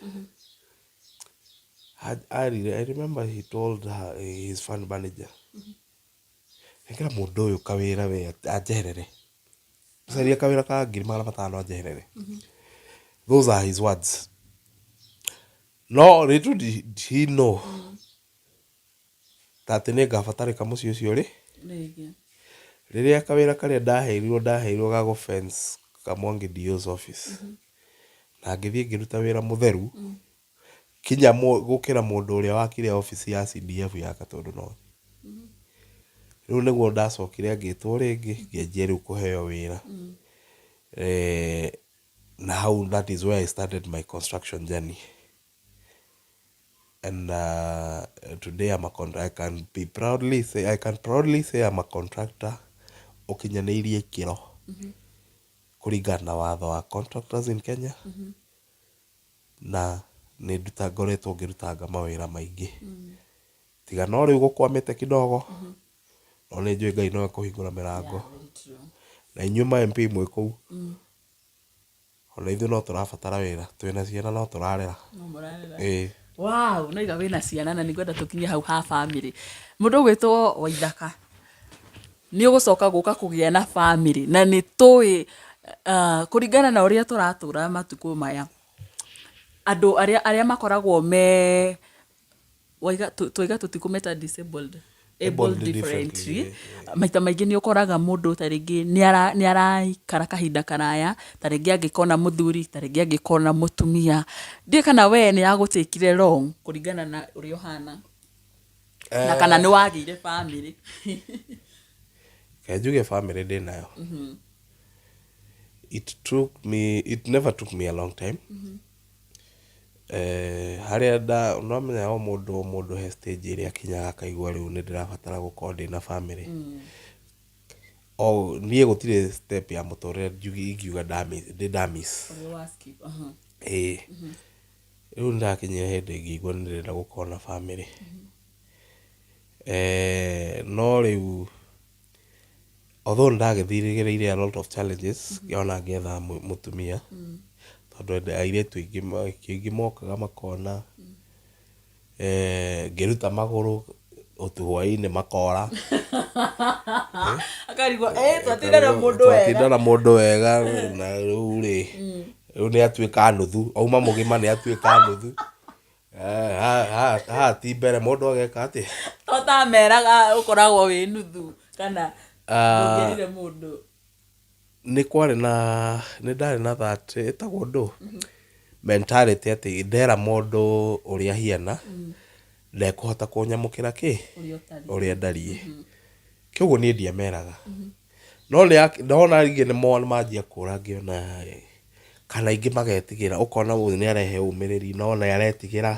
Had I remember he told her, his fund manager nengera mũndũ ũyũ kawĩra we anjeherere caria kawĩra ka 500,000 anjeherere. Those are his words. No little did he know ta atĩ nĩ ngabatarĩka mũciĩ ũcio rĩ Rĩngĩ. Rĩrĩa kawĩra karĩa ndaheirwo ndaheirwo ga gũ fence Kamwangi DO's office na ngĩthiĩ ngĩruta wĩra mũtheru kinya gũkĩra mũndũ ũrĩa wakire obici ya CDF ya Gatũndũ North. Rĩu nĩguo ndacokire ngĩtwo rĩngĩ ngĩanjia rĩu kũheo wĩra. Na hau that is where I started my construction journey. And today I'm a I can be proudly say I can proudly say I'm a contractor ũkinyanĩirie ikĩro kũringana na watho wa contractors in Kenya. Na nĩ nduta ngoretwo ngĩrutanga mawĩra maingĩ. Tiga no rĩu gũkwamĩte kidogo, no nĩ njũĩ Ngai no ekũhingũra mĩrango. Yeah, very true. Na inyuĩ ma MP mwĩ kũu, ona ithuĩ no tũrabatara wĩra, twĩna ciana no tũrarera. No mũrarera. Ĩĩ. Wow, no iga wĩna ciana na nĩngwenda tũkinye hau ha bamĩrĩ. Mũndũ ũgwĩtwo Waithaka, nĩ ũgũcoka gũka kũgĩa na bamĩrĩ na nĩ tũĩ kũringana na ũrĩa tũratũra matukũ maya, andũ arĩa arĩa makoragwo me waiga twaiga tũtikũmeta disabled, able Able differently, differently, maita maingĩ nĩ ũkoraga mũndũ ta rĩngĩ nĩ araikara kahinda karaya, ta rĩngĩ angĩkona mũthuri, ta rĩngĩ angĩkona mũtumia. Ndiũĩ kana we nĩ yagũtĩkire long kũringana na ũrĩa ũhana na kana nĩ wagĩire bamĩrĩ. Reke njuge bamĩrĩ ndĩnayo. It took me, it never took me a long time. Harĩa nda, nĩwamenya o mũndũ o mũndũ he stage ĩrĩa akinyaga akaigua rĩu nĩ ndĩrabatara gũkorwo ndĩna bamĩrĩ. O niĩ gũtirĩ step ya mũtũrĩre ingiuga ndĩ nda miss. Ũrĩa wa skip, aha. Ĩĩ. Rĩu nĩndakinyire hĩndĩ ngĩigua nĩ ndĩrenda gũkorwo na bamĩrĩ. No rĩu although nĩndagĩthiĩ a lot of challenges ona ngĩetha mũtumia tondũ airĩtu aingĩ aingĩ mokaga makona ngĩruta magũrũ ũtu hwainĩ makora. Akarigwo twatinda na mũndũ wega. Twatinda na mũndũ wega na rĩu rĩ rĩu nĩ atuĩka nuthu auma mũgima nĩ atuĩka nuthu. Haha ti mbere mũndũ ageka atĩa? To ũtameraga ũkoragwo wĩ nuthu kana ndũngĩrire mũndũ. Nĩ kwarĩ na nĩ ndarĩ na that ĩtagwo ndũ mentality atĩ ndera mũndũ ũrĩa hiana ndekũhota kũnyamũkĩra kĩ ũrĩa ndariĩ. Kĩoguo niĩ ndiameraga. No nĩ ndona aingĩ nĩ manjia kũra ngĩona kana aingĩ magetigĩra ũkona ũyũ nĩ arehe ũmĩrĩri no nĩ aretigĩra.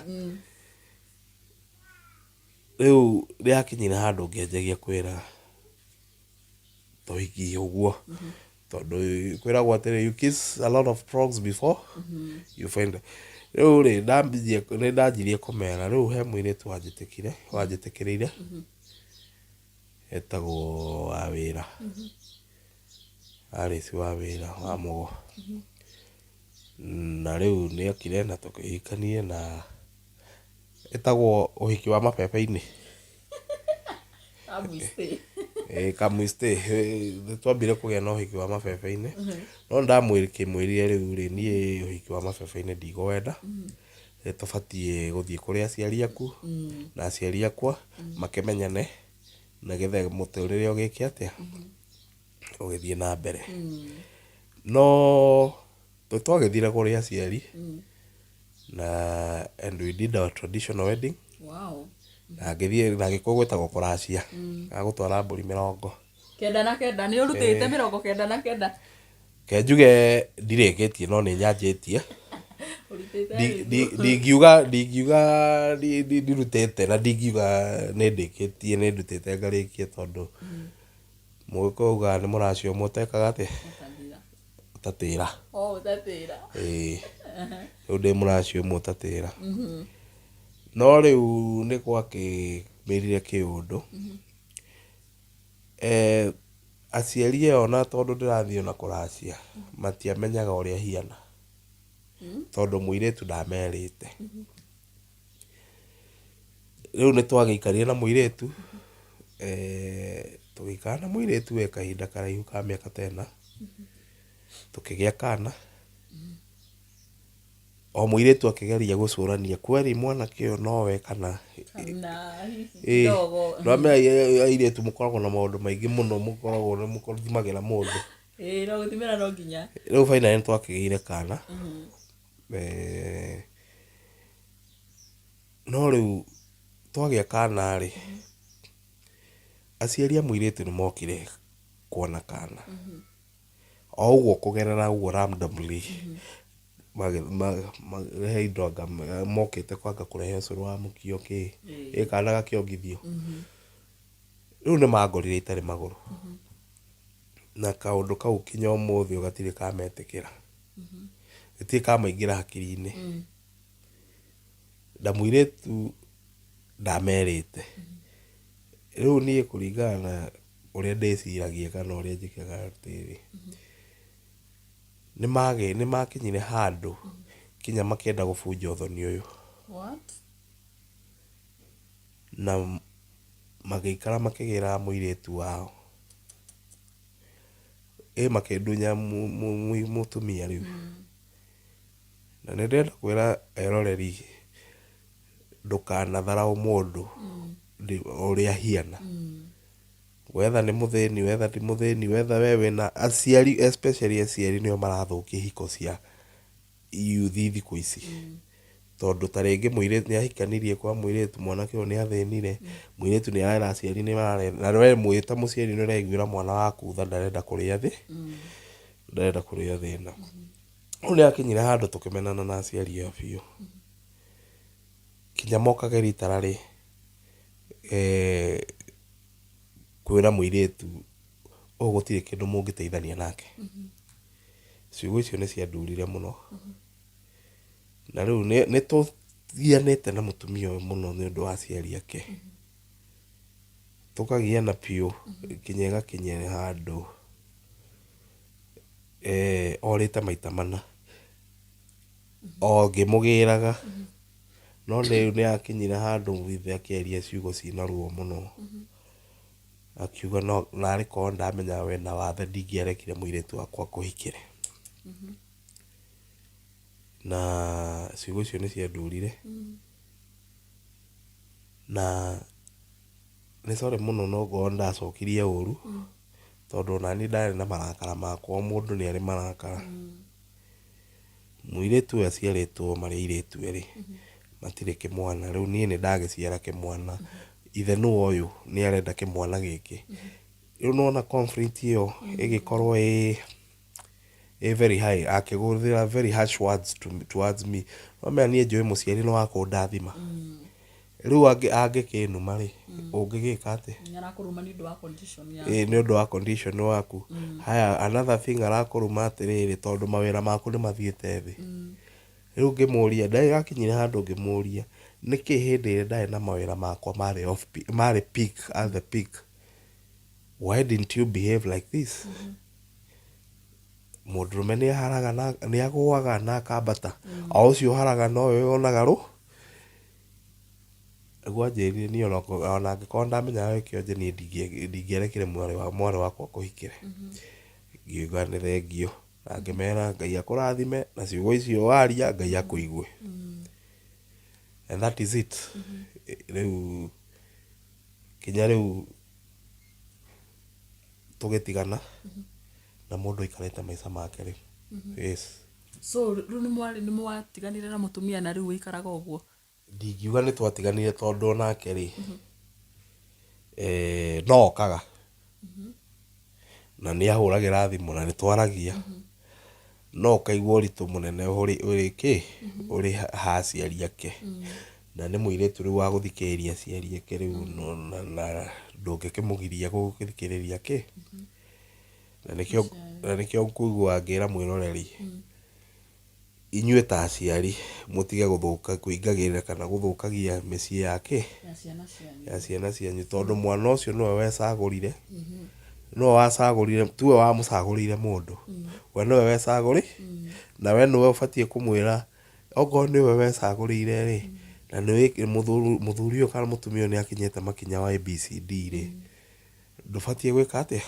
Rĩu nĩ hakinyire handũ ngĩanjagia kwĩra tũhiki ũguo tondũ kwĩragwo atĩrĩ you kiss a lot of frogs before you find. Rĩu rĩ ndambirie nĩ ndanjirie kũmera rĩu he mũirĩtu wanjĩtĩkire wanjĩtĩkĩrire etagwo Wawĩra, Alice Wawĩra wa Mũgo. Na rĩu nĩ okire na tũkĩhikania na ĩtagwo ũhiki wa mabebe-inĩ. Ĩĩ come we stay. Nĩ twambire kũgĩa na ũhiki wa mabebe-inĩ, no nĩ ndamwĩrire rĩu rĩ, niĩ ũhiki wa mabebe-inĩ ndigũwenda, nĩ tũbatiĩ gũthiĩ kũrĩ aciari aku na aciari akwa makĩmenyane nĩgetha mũtũrĩre ũgĩke atĩa, ũgĩthiĩ na mbere. No nĩ twagĩthire kũrĩ aciari na and we did our traditional wedding. Na ngĩthiĩ na Gĩkũyũ gwĩtagwo kũracia, ga gũtwara mbũri mĩrongo. 99, nĩ ũrutĩte 99? Reke njuge ndirĩkĩtie no nĩ nyanjĩtie. Ndingiuga ndingiuga ndirutĩte na ndingiuga nĩ ndĩkĩtie nĩ ndutĩte ngarĩkia tondũ Mũgĩkũyũ augaga nĩ mũracio ũmwe ũtekaga atĩa? Ũtatĩra. Oh, ũtatĩra. Ĩĩ. Rĩu ndĩ mũracio ũmwe ũtatĩra. No rĩu nĩ gwakĩmĩrire kĩũndũ. Eh, aciari aya ona tondũ ndĩrathiĩ ona kũracia, matiamenyaga ũrĩa hiana. Tondũ mũirĩtu ndamerĩte. Rĩu nĩ twagĩikarire na mũirĩtu, tũgĩikara na mũirĩtu we kahinda karaihu ka mĩaka ta ĩna, tũkĩgĩa kana, o mũirĩtu akĩgeria gũcũrania kweri mwanake ũyũ nowe kana, nĩwamenya airĩtu mũkoragwo na maũndũ maingĩ mũno mũkoragwo mũthimagĩra mũndũ. Rĩu finally nĩ twakĩgĩire kana. No rĩu twagĩa kana rĩ, aciari a mũirĩtu nĩ mokire kuona kana. O ũguo kũgerera ũguo randomly, he indo anga mokĩte kwanga kũrehe ũcũrũ wa mũkio kĩ, ĩ kana gakĩongithio. Rĩu nĩ mangorire itarĩ magũrũ. Na kaũndũ kau kinya ũmũthĩ ũyũ gatirĩ kametĩkĩra. Gĩtirĩ kamaingĩra hakiri-inĩ. Na mũirĩtu ndamerĩte. Rĩu niĩ kũringana na ũrĩa ndĩciragia kana ũrĩa njĩkaga atĩrĩrĩ, nĩmakinyire handũ nginya makĩenda gũbunja ũthoni ũyũ. Na magĩikara makĩgĩraga mũirĩtu wao. Ĩ makĩndunya mũtumia rĩu. Na nĩ ndĩrenda kwĩra eroreri ndũkanatharaũ mũndũ ũrĩa ahiana. Wetha nĩ mũthĩni, wetha ti mũthĩni, wetha we wĩna aciari especially aciari nĩo marathũkia ihiko cia youth thikũ ici. Tondũ ta rĩngĩ mũirĩtu nĩ ahikanirie kwa mũirĩtu, mwanake ũyũ nĩ athĩnire, mũirĩtu nĩ arera aciari nĩ mararera, na we wĩ ta mũciari nĩ ũraiguĩra mwana waku tha ndarenda kũrĩa thĩ, ndarenda kũrĩa thĩna. Rĩu nĩ hakinyire handũ tũkĩmenana na aciari aya biũ. Nginya mokage literally kwĩra mũirĩtu ũyũ gũtirĩ kĩndũ mũngĩteithania nake. Ciugo icio nĩ ciandurire mũno. Na rĩu nĩ tũgianĩte na mũtumia ũyũ mũno nĩ ũndũ wa aciari ake. Tũkagiana biũ nginya ĩgakinya handũ orĩte maita mana o ngĩmũgĩraga. No rĩu nĩ akinyire handũ ithe akĩaria ciugo ciĩna ruo mũno. Akiuga no narĩ korwo ndamenyaga wĩna wathe ndingĩarekire mũirĩtu wakwa akũhikĩre. Na ciugo icio nĩ ciandurire. Na nĩ sorry mũno no ngorwo nĩ ndacokirie ũru. Tondũ onaniĩ ndarĩ na marakara makwa, o mũndũ nĩ arĩ marakara. Mũirĩtu ũyũ aciarĩtwo marĩ airĩtu erĩ, matirĩ kĩmwana, rĩu niĩ nĩ ndagĩciara kĩmwana, ithe nĩwe ũyũ nĩ arenda kĩmwana gĩkĩ. Rĩu nĩ wona conflict ĩyo ĩgĩkorwo ĩ ĩ very high, akĩhũthĩra very harsh words towards me. Wamenya niĩ njũĩ mũciari nĩ wa kũndathima. Rĩu angĩkĩnuma rĩ, ũngĩgĩka atĩa? Nĩ arakũruma nĩ ũndũ wa condition yaku. Ĩĩ nĩ ũndũ wa condition waku. Haya another thing arakũruma atĩrĩrĩ, tondũ mawĩra maku nĩ mathiĩte thĩ. Rĩu ngĩmũria, ndakinyire handũ ngĩmũria, nĩkĩ hĩndĩ ĩrĩa ndarĩ na mawĩra makwa marĩ off peak, marĩ peak, at the peak, why didn't you behave like this? Mũndũrũme nĩ aharaga na nĩ agũaga na akambata, o ũcio ũharaga nowe wonaga rũ. Nĩguo anjĩrire niĩ ona angĩkorwo ndamenyaga wĩ kĩonje niĩ ndingĩarekire mwarĩ wakwa akũhikĩre. Ngiuga nĩ thengiũ na ngĩmera Ngai akũrathime na ciugo icio waria Ngai akũigue. And that is it. Rĩu kinya rĩu tũgĩtigana na mũndũ aikarĩte maica make rĩu. Yes. So rĩu nĩ mwatiganire na mũtumia na rĩu ũikaraga ũguo? Ndingiuga nĩ twatiganire tondũ onake rĩ, no okaga na nĩ ahũragĩra thimũ na nĩ twaragia, no ũkaigua ũritũ mũnene ũrĩ kĩ, ũrĩ ha aciari ake. Na nĩ mũirĩtu rĩu wa gũthikĩrĩria aciari ake rĩu na ndũngĩkĩmũgiria gũthikĩrĩria kĩ. Na nĩkĩo ngũigua ngĩra mwĩroreri Inyuĩ ta aciari mũtige gũthũka kũingagĩrĩra kana gũthũkagia mĩciĩ ya kĩ? Ya ciana cianyu tondũ mwana ũcio nĩwe wecagũrire, nĩwe wacagũrire, tiwe wamũcagũrĩire mũndũ, we nĩwe wecagũrĩ, na we nĩwe ũbatiĩ kũmwĩra okorwo nĩwe wecagũrĩire rĩ, na nĩ mũthuri ũyũ kana mũtumia ũyũ nĩ akinyĩte makinya wa ABCD rĩ, ndũbatiĩ gwĩka atĩa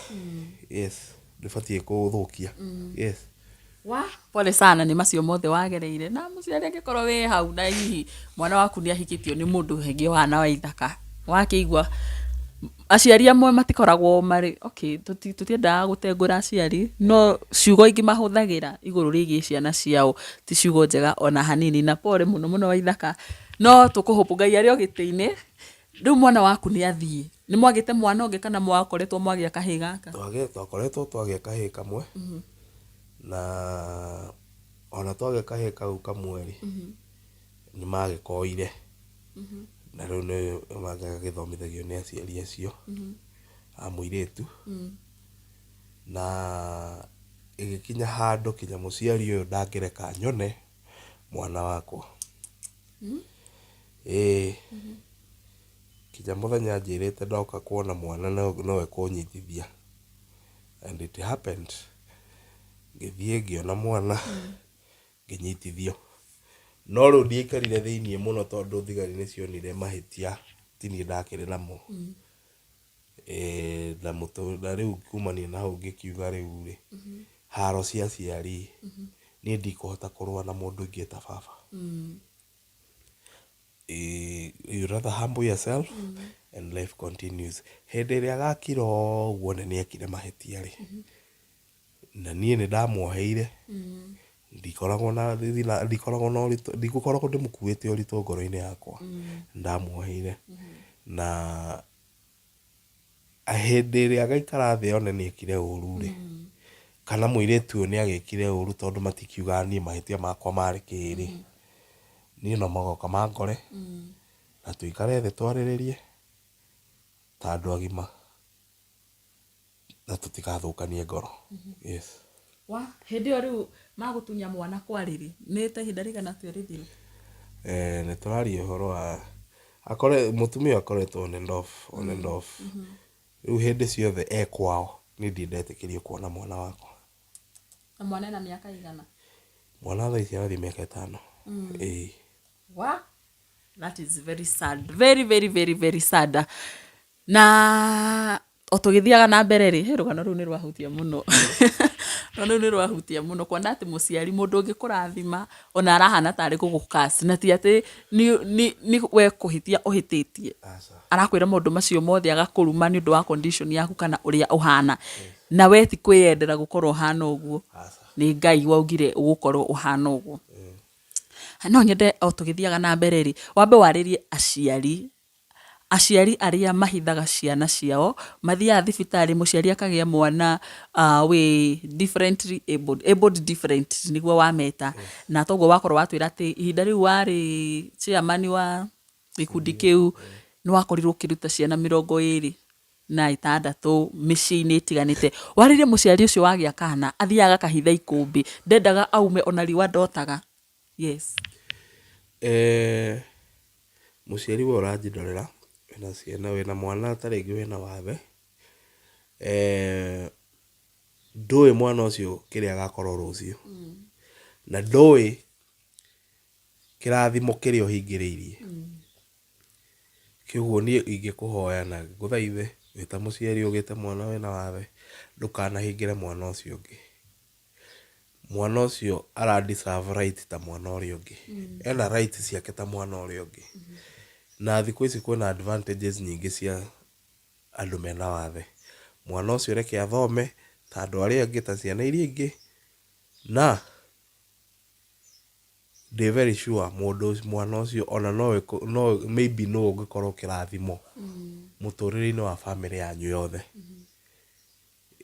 yes ndũbatiĩ kũthũkia yes Wa, pole sana nĩ macio mothe wagereire na mũciari angĩkorwo wĩ hau na hihi mwana waku nĩ ahikĩtio nĩ mũndũ ũngĩ ũhana wa ithaka wakĩigua aciari amwe matikoragwo marĩ okay tũtiendaga gũtengũra aciari no ciugo ingĩ mahũthagĩra igũrũ rĩgiĩ ciana ciao ti ciugo njega ona hanini na pole mũno mũno Waithaka no tũkũhope Ngai arĩ o gĩtĩ-inĩ Rĩu mwana waku nĩ athiĩ. Nĩ mwagĩte mwana ũngĩ kana mwakoretwo mwagĩa kahĩĩ gaka? Twakoretwo twagĩa kahĩĩ kamwe, na ona twagĩa kahĩĩ kau kamwe rĩ, nĩ magĩkoire, na rĩu nĩ gagĩthomithagio nĩ aciari acio a mũirĩtu, na ĩgĩkinya handũ kinya mũciari ũyũ ndangĩreka nyone mwana wakwa. Ĩĩ, nginya mũthenya anjĩrĩte ndoka kuona mwana nowe kũnyitithia and it happened. Ngĩthiĩ ngĩona mwana ngĩnyitithio. No rĩu ndiaikarire thĩiniĩ mũno tondũ thigari nĩ cionire mahĩtia ti niĩ ndakĩrĩ namo. Na rĩu kumania na hau ngĩkiuga rĩu rĩ, haro cia aciari niĩ ndikũhota kũrũa na mũndũ ingĩta baba. You rather humble yourself and life continues. Hĩndĩ ĩrĩa agakira ũguo one nĩ ekire mahĩtia rĩ, na niĩ nĩ ndamuoheire, ndikoragwo na thĩna, ndikoragwo na ũritũ, ndigũkoragwo ndĩmũkuĩte ũritũ ngoro-inĩ yakwa, nĩ ndamuoheire na Hĩndĩ ĩrĩa agaikara thĩ one nĩ ekire ũru rĩ, kana mũirĩtu ũyũ nĩ agĩkire ũru tondũ matikiugaga niĩ mahĩtia makwa marĩ kĩ rĩ, niĩ no magoka mangore na tũikare thĩ twarĩrĩrie ta andũ agima na tũtigathũkanie ngoro. Yes. Wa, hĩndĩ ĩyo rĩu magũtunya mwana kwarĩ rĩ, nĩ ta ihinda rĩigana atĩa rĩthiru? Eh, nĩ tũraria ũhoro wa akore mũtumia akoretwo on and off, on and off. Rĩu hĩndĩ ciothe e kwao niĩ ndirĩ ndetĩkĩrio kuona mwana wakwa. Na mwana ena mĩaka ĩigana? Mwana thaa ici arathiĩ mĩaka ĩtano. Ĩĩ. Wa, that is very sad, very very very very sad. Na o tũgĩthiaga na mbere rĩ, rũgano rũu nĩ rwahutia mũno, rũgano rũu nĩ rwahutia mũno kuona atĩ mũciari mũndũ ũngĩkũrathima ona arahana tarĩ gũgũ curse na ti atĩ nĩ we kũhĩtia ũhĩtĩtie, arakwĩra maũndũ macio mothe agakũruma nĩ ũndũ wa condition yaku kana ũrĩa ũhana. Na we ti kwĩyendera gũkorwo ũhana ũguo. Aca. Nĩ Ngai waugire ũgũkorwo ũhana ũguo. No nyende o tũgĩthiaga na mbere rĩ, wambe warĩrie aciari. Aciari arĩa mahithaga ciana ciao, mathiaga thibitarĩ mũciari akagĩa mwana wĩ differently abled, abled different nĩguo wameta. Na toguo wakorwo watwĩra atĩ ihinda rĩu warĩ chairman wa gĩkundi kĩu, nĩ wakorirwo ũkĩruta ciana 26 mĩciĩ-inĩ ĩtiganĩte. Warĩrie mũciari ũcio wagĩa kana, athiaga agakahitha ikũmbĩ, ndendaga aume ona riũa ndotaga. Yes. Mũciari we ũranjĩrorera, wĩna ciana, wĩna mwana ta rĩngĩ wĩna wathe, ndũĩ mwana ũcio kĩrĩa agakorwo rũciũ, na ndũĩ kĩrathimo kĩrĩa ũhingĩrĩirie. Kĩoguo niĩ ingĩkũhoya na ngũthaithe wĩ ta mũciari ũgĩte mwana wĩna wathe, ndũkanahingĩre mwana ũcio ũngĩ. Mwana ũcio ara deserve right ta mwana ũrĩa ũngĩ. Ena right ciake ta mwana ũrĩa ũngĩ. Na thikũ ici kwĩna advantages nyingĩ cia andũ mena wathe. Mwana ũcio reke athome ta andũ arĩa angĩ, ta ciana iria ingĩ, na ndĩ very sure mũndũ mwana ũcio ona no no maybe nĩwe ũngĩkorwo kĩrathimo mũtũrĩre-inĩ wa bamĩrĩ yanyu yothe.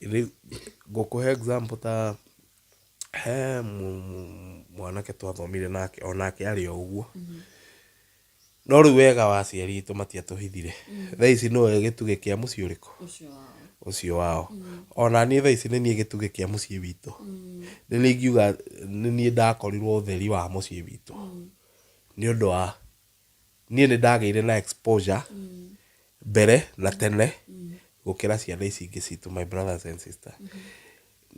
Rĩu ngũkũhe example ta he mwanake twathomire nake onake arĩ o ũguo. No rĩu wega wa aciari aitũ matiatũhithire. Thaa ici nĩwe gĩtugĩ kĩa mũciĩ ũrĩkũ? Ũcio wao. Ona niĩ thaa ici nĩ niĩ gĩtugĩ kĩa mũciĩ witũ. Nĩ niĩ ingiuga nĩ niĩ ndakorirwo ũtheri wa mũciĩ witũ. Nĩ ũndũ wa niĩ nĩ ndagĩire na exposure mbere na tene gũkĩra ciana ici ingĩ citũ, my brothers and sister.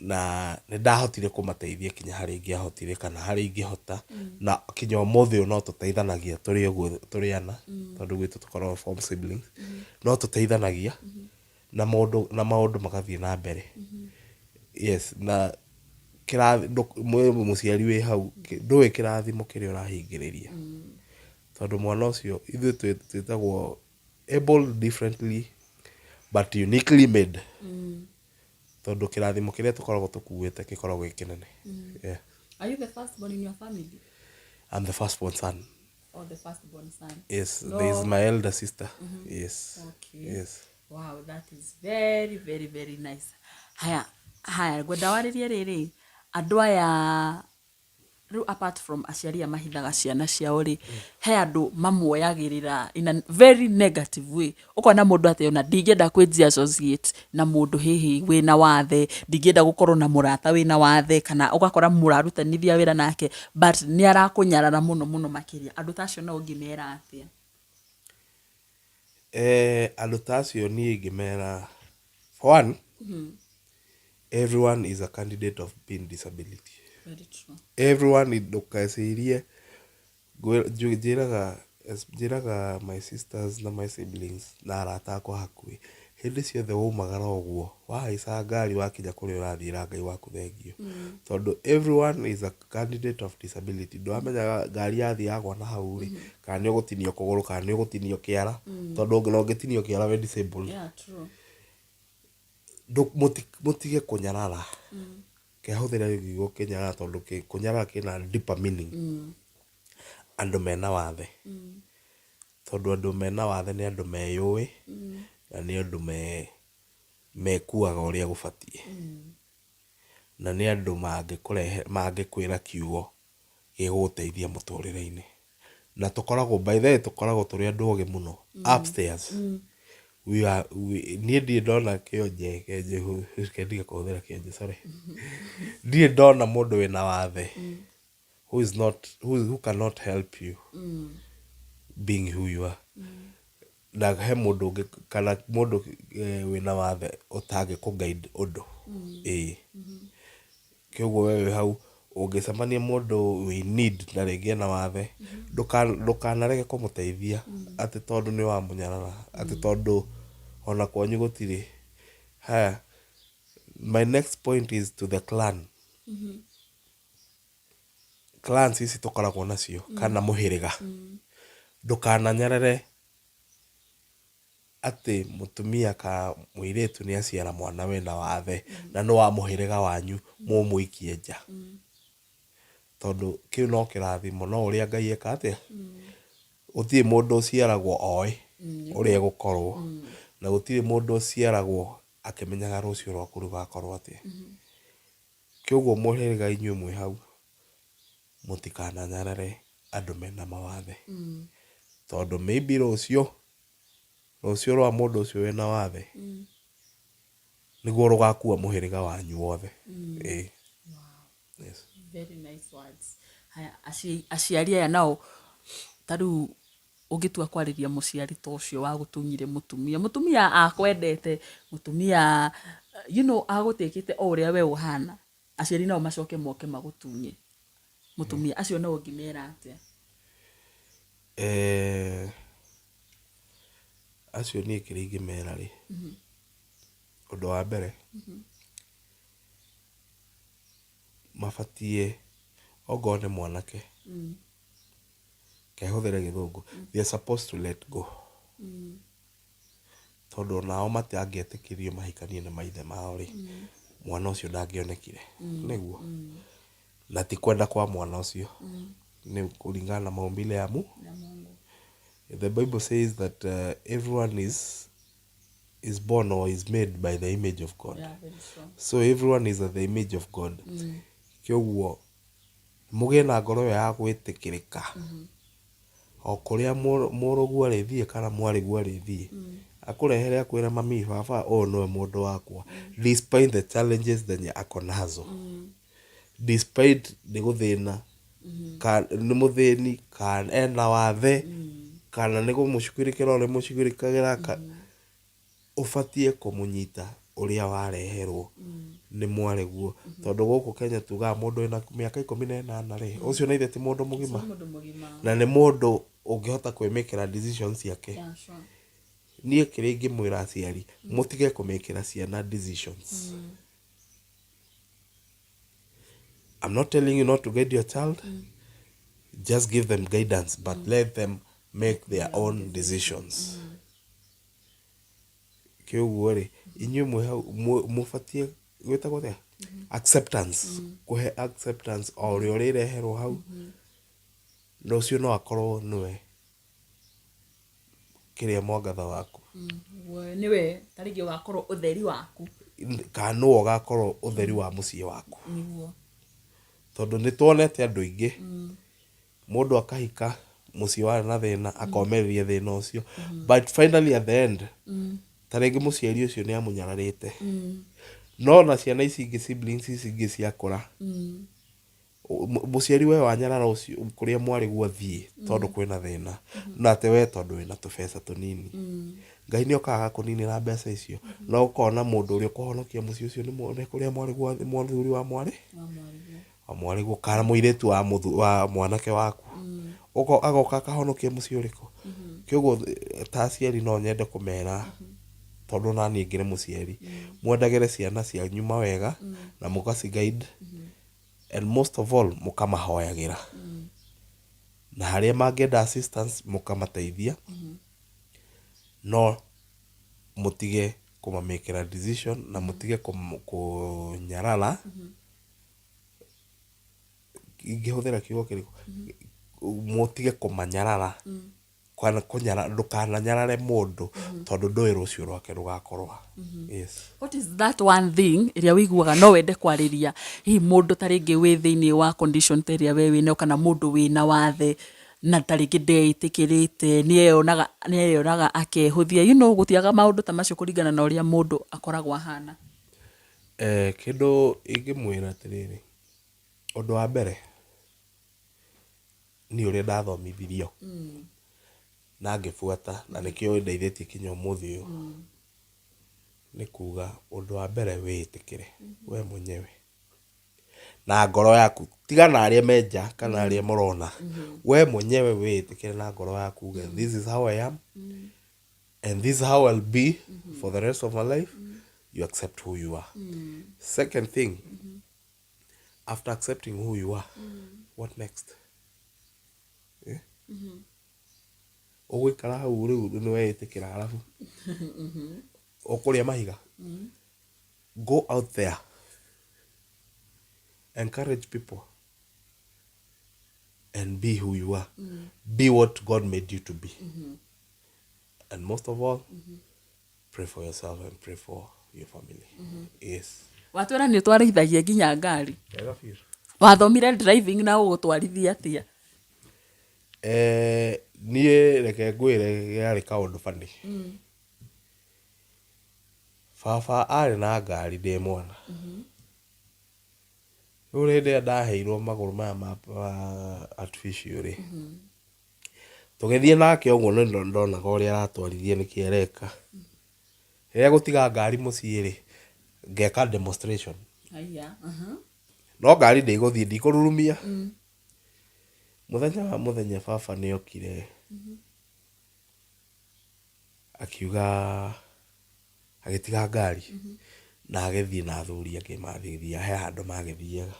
Na nĩ ndahotire kũmateithia kinya harĩa ingĩahotire kana harĩa ingĩhota, na kinya ũmũthĩ ũyũ no tũteithanagia tũrĩ ũguo tũrĩ ana, tondũ gwitũ tũkoragwo four siblings, no tũteithanagia na mũndũ na maũndũ magathiĩ na mbere. Yes, na mũciari wĩ hau ndũĩ kĩrathimo kĩrĩa ũrahingĩrĩria, tondũ mwana ũcio ithuĩ twĩtagwo able differently but uniquely made, tondũ kĩrathimo kĩrĩa tũkoragwo tũkuĩte gĩkoragwo gĩ kĩnene. Yeah. Are you the first born in your family? I'm the first born son. Or the first born son? Yes. No. There is my elder sister. Yes. Okay. Yes. Wow, that is very, very, very nice. Haya, haya, ngwenda warĩrie rĩrĩ, andũ aya rĩu apart from aciari aya mahithaga ciana ciao rĩ, he andũ mamuoyagĩrĩra in a very negative way. Ũkona mũndũ atĩ ona ndingĩenda kwĩnji associate na mũndũ hihi wĩna wathe, ndingĩenda gũkorwo na mũrata wĩna wathe, kana ũgakora mũrarutanithia wĩra nake, but nĩ arakũnyarara mũno mũno makĩria. Andũ ta acio no ũngĩmera atĩa? Andũ ta acio niĩ ingĩmera, for one, everyone is a candidate of being disability. Very true. Everyone, ndũkecirie, njĩraga my sisters na my siblings na arata akwa hakuhĩ, hĩndĩ ciothe waumagara ũguo wahaica ngari wakinya kũrĩa ũrathiĩ ĩra Ngai waku thengiũ, tondũ everyone is a candidate of disability. Ndũramenya ngari yathiĩ yagwa na hau rĩ, kana nĩ ũgũtinio kũgũrũ kana nĩ ũgũtinio kĩara, tondũ ona ũngĩtinio kĩara wĩ disabled. Yeah, true. Mũtige kũnyarara. Kĩahũthĩra kiugo kĩnyarara tondũ kũnyarara kĩna deeper meaning. Andũ mena wathe, tondũ andũ mena wathe nĩ andũ meyũĩ na nĩ andũ mekuaga ũrĩa gũbatiĩ, na nĩ andũ mangĩkũrehe mangĩkwĩra kiugo gĩgũgũteithia mũtũrĩre-inĩ. Na tũkoragwo, by the way, tũkoragwo tũrĩ andũ ogĩ mũno upstairs. We are, niĩ ndirĩ ndona kĩonje, reke ndige kũhũthĩra kĩonje, sorry, ndirĩ ndona mũndũ wĩna wathe who is not who cannot help you being who you are, na he mũndũ ũngĩ kana mũndũ wĩna wathe ũtangĩkũ guide ũndũ. Ĩĩ, kĩoguo we wĩ hau ũngĩcemania mũndũ wĩ need na rĩngĩ ena wathe, ndũkanarege kũmũteithia atĩ tondũ nĩ wamũnyarara, atĩ tondũ ona kwanyu gũtirĩ. Haya, my next point is to the clan. Clans ici tũkoragwo nacio kana mũhĩrĩga, ndũkananyarare. Atĩ mũtumia ka mũirĩtu nĩ aciara mwana wĩna wathe na nĩ wa mũhĩrĩga wanyu mũmũikie nja. Tondũ kĩu no kĩrathimo no ũrĩa Ngai eka atĩa? Gũtirĩ mũndũ ũciaragwo oĩ ũrĩa egũkorwo na gũtirĩ mũndũ ũciaragwo akĩmenyaga rũciũ rwaku rũgakorwo atĩa. Kĩoguo mũhĩrĩga inyuĩ mwĩ hau mũtikananyarare andũ mena mawathe. Tondũ maybe rũciũ Rũciũ rwa mũndũ ũcio wĩna wathe nĩguo rũgakua mũhĩrĩga wanyu wothe. Ĩĩ. Yes. Very nice words. Haya, aciari aya nao ta rĩu ũngĩtua kwarĩria mũciari ta ũcio wagũtunyire mũtumia, mũtumia akwendete, mũtumia you know agũtĩkĩte o ũrĩa we ũhana, aciari nao macoke moke magũtunye mũtumia, acio nao ũngĩmera atĩa? Acio niĩ kĩrĩa ingĩmera rĩ, ũndũ wa mbere, mabatiĩ ongorwo nĩ mwanake, reke hũthĩre gĩthũngũ, they are supposed to let go. Tondũ onao matangĩetĩkĩririo mahikanie na maithe mao rĩ, mwana ũcio ndangĩonekire, nĩguo? Na ti kwenda kwa mwana ũcio, nĩ kũringana na maumbile ya Mungu. The Bible says that everyone is born or is made by the image of God. Yeah, very strong. So everyone is at the image of God. Kĩoguo mũgĩe na ngoro ĩyo ya gwĩtĩkĩrĩka. O kũrĩa mũrũguo arĩthiĩ kana mwarĩguo arĩthiĩ, akũrehere akwĩre mami, baba, ũyũ nĩwe mũndũ wakwa. Despite the challenges zenye ako nazo. Despite nĩ gũthĩna, nĩ mũthĩni, kana ena wathe, kana nĩ kũmũcugurĩkĩra ũrĩmũcugurĩkagĩra, Ũbatiĩ kũmũnyita ũrĩa wareherwo nĩ mwarĩguo. Tondũ gũkũ Kenya tugaga mũndũ wĩna mĩaka 18 rĩ, ũcio na ithe ti mũndũ mũgima? Na nĩ mũndũ ũngĩhota kwĩmĩkĩra decision ciake. Niĩ kĩrĩa ingĩmwĩra aciari, mũtige kũmĩkĩra ciana decisions. I'm not telling you not to guide your child, just give them guidance but let them make their own decisions. Kĩũguo rĩ, inyuĩ mwĩ hau mũbatiĩ gwĩtagwo atĩa? Acceptance, kũhe acceptance o ũrĩa ũrĩreherwo hau, na ũcio no akorwo nĩwe kĩrĩa mwangatha waku. Nĩwe ta rĩngĩ ũgakorwo ũtheri waku. Kana nĩwe ũgakorwo ũtheri wa mũciĩ waku. Nĩguo. Tondũ nĩ tuonete andũ aingĩ Mũndũ akahika mũciĩ warĩ na thĩna akomĩrĩria thĩna ũcio but finally at the end ta rĩngĩ mũciari ũcio nĩ amũnyararĩte no na ciana ici ingĩ siblings ici ingĩ ciakũra mũciari we wanyarara ũcio kũrĩa mwarĩ guo athiĩ tondũ kwĩna thĩna na atĩ we tondũ wĩna tũbeca tũnini Ngai nĩ okaga agakũninĩra mbeca icio na ũkona mũndũ ũrĩa ũkũhonokia mũciĩ ũcio nĩ kũrĩa mwarĩ gwa mũthuri wa mwarĩ. Wa mwarĩguo kana mũirĩtu wa mũthu, wa mwanake waku Ũko- agoka akahonokia mũciĩ ũrĩkũ kĩoguo ta aciari no nyende kũmera tondũ na niĩ ngĩrĩ mũciari mwendagĩre ciana cianyu mawega na mũgaci guide and most of all mũkamahoyagĩra na harĩa mangĩenda assistance mũkamateithia no mũtige kũmamĩkĩra decision na mũtige kũnyarara Ingĩhũthĩra kiugo kĩrĩkũ? Mũtige kũmanyarara kana kũnyarara ndũkananyarare mũndũ tondũ ndũĩ rũciũ rwake rũgakorwo ha. Yes. What is that one thing ĩrĩa ũiguaga no wende kwarĩria hihi mũndũ ta rĩngĩ wĩ thĩinĩ wa condition ta ĩrĩa we wĩnayo kana mũndũ wĩna wathe na ta rĩngĩ ndeĩtĩkĩrĩte nĩeyonaga nĩeyonaga akehũthia you know gũtiaga maũndũ ta macio kũringana na ũrĩa mũndũ akoragwo ahana. Kĩndũ ingĩmwĩra atĩrĩrĩ, ũndũ wa mbere niĩ ũrĩa ndathomithirio na ngĩbuata na nĩkĩo ĩndeithĩtie nginya ũmũthĩ ũyũ, nĩ kuga ũndũ wa mbere wĩĩtĩkĩre we mwenyewe na ngoro yaku, tiga na arĩa me nja kana arĩa mũrona, we mwenyewe wĩĩtĩkĩre na ngoro yaku uge this is how I am and this is how I'll be for the rest of my life you accept who you are second thing after accepting who you are what next eh? Ũgũikara hau rĩu nĩ weĩtĩkĩra arabu ũkũrĩa mahiga. Go out there, encourage people and be who you are. Be what God made you to be. And most of all, pray for yourself and pray for your family. Yes. Watwĩra nĩ ũtwarithagia nginya ngari. Wega biũ. Wathomire driving na ũgũtwarithia atĩa? Niĩ reke ngwĩre yarĩ kaũndũ funny. Baba arĩ na ngari ndĩ mwana. Rĩu hĩndĩ ĩrĩa ndaheirwo magũrũ maya ma artificial rĩ, tũgĩthiĩ nake ũguo nĩ ndonaga ũrĩa aratwarithia nĩkĩ areka. Rĩrĩa gũtiga ngari mũciĩ rĩ, ngeka demonstration. Haiya. No ngari ndĩgũthiĩ, ndikũrurumia. Mũthenya wa mũthenya baba nĩ okire akiuga agĩtiga ngari na agĩthiĩ na athuri angĩ magĩthiĩ he handũ magĩthiaga.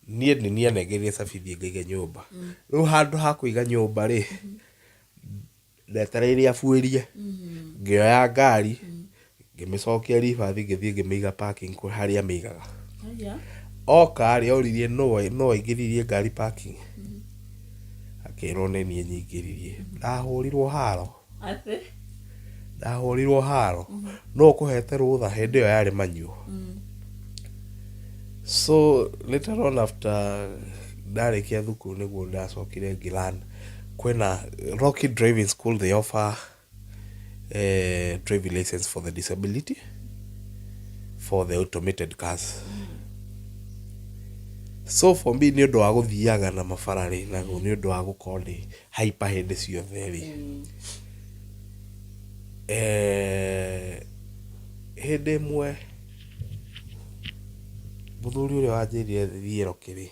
Niĩ nĩ niĩ anengerire cabi thiĩ ngaige nyũmba. Rĩu handũ ha kũiga nyũmba rĩ, ndetereire abuĩrie, ngĩoya ngari ngĩmĩcokia reverse, ngĩthiĩ ngĩmĩiga parking harĩa amĩigaga. Haiya. Oka rĩ, oririe nũ waingĩririe ngari parking, akĩrwo nĩ niĩ nyingĩririe. Ndahũrirwo haro. Atĩ? Ndahũrirwo haro. Nũ ũkũhete rũtha? Hĩndĩ ĩyo yarĩ manual. So later on, after ndarĩkia thukuru, nĩguo ndacokire ngĩ-learn kwĩna Rocky Driving School. They offer driving license for the disability, for the automated cars. So for me, nĩ ũndũ wa gũthiaga na mabara rĩ, na nĩ ũndũ wa gũkorwo ndĩ hyper hĩndĩ ciothe rĩ, hĩndĩ ĩmwe mũthuri ũrĩa wanjĩrire thiĩ Rocky rĩ,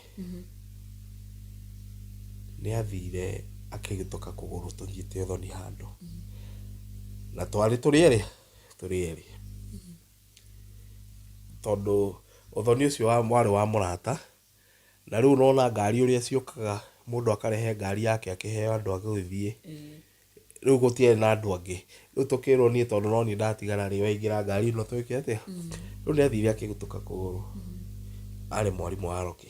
nĩ athire akĩgĩtũka kũgũrũ tũthiĩte ũthoni handũ, na twarĩ tũrĩ erĩ, tondũ ũthoni ũcio warĩ wa mũrata. Na rĩu nona ngari ũrĩa ciũkaga, mũndũ akarehe ngari yake akĩheo andũ a gũgĩthiĩ. Rĩu gũtiarĩ na andũ angĩ. Rĩu tũkĩrwo niĩ tondũ no niĩ ndatigara rĩ, waingĩra ngari ĩno twĩke atĩa? Rĩu nĩ athire akĩgũtũka kũgũrũ. Arĩ mwarimũ wa Rocky.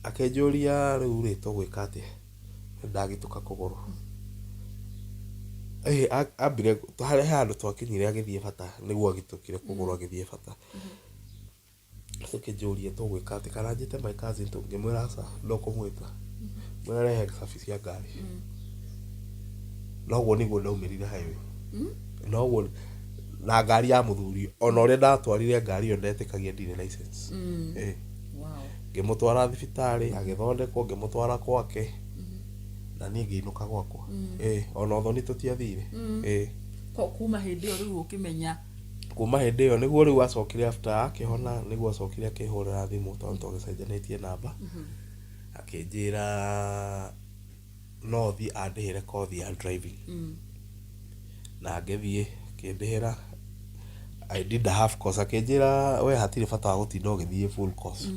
Akĩnjũria, "Rĩu rĩ, tũgwĩka atĩa? Ndagĩtũka kũgũrũ." Ambire harĩ handũ twakinyire agĩthiĩ bata, nĩguo agĩtũkire kũgũrũ agĩthiĩ bata. Tũkĩnjũria tũgwĩka atĩa, kana njĩte my cousin? Ngĩmwĩra aca, ndũkũmwĩta, mwĩre arehe cabi cia ngari. Noguo nĩguo ndaumĩrire highway noguo na ngari ya mũthuri. Ona ũrĩa ndatwarire ngari ĩyo, ndetĩkagia ndirĩ license. Ngĩmũtwara thibitarĩ agĩthondekwo, ngĩmũtwara gwake na niĩ ngĩinũka gwakwa. Ona ũthoni tũtiathire. Kuma hĩndĩ ĩyo rĩu ũkĩmenya? Kuma hĩndĩ ĩyo nĩguo rĩu acokire, after akĩhona, nĩguo acokire akĩhũrĩra thimũ, tondũ twagĩcenjanĩtie namba, akĩnjĩra no thiĩ andĩhĩre kothi ya driving. Na ngĩthiĩ akĩndĩhĩra. I did a half course. Akĩnjĩra, "We hatirĩ bata wa gũtinda ũgĩthiĩ full course,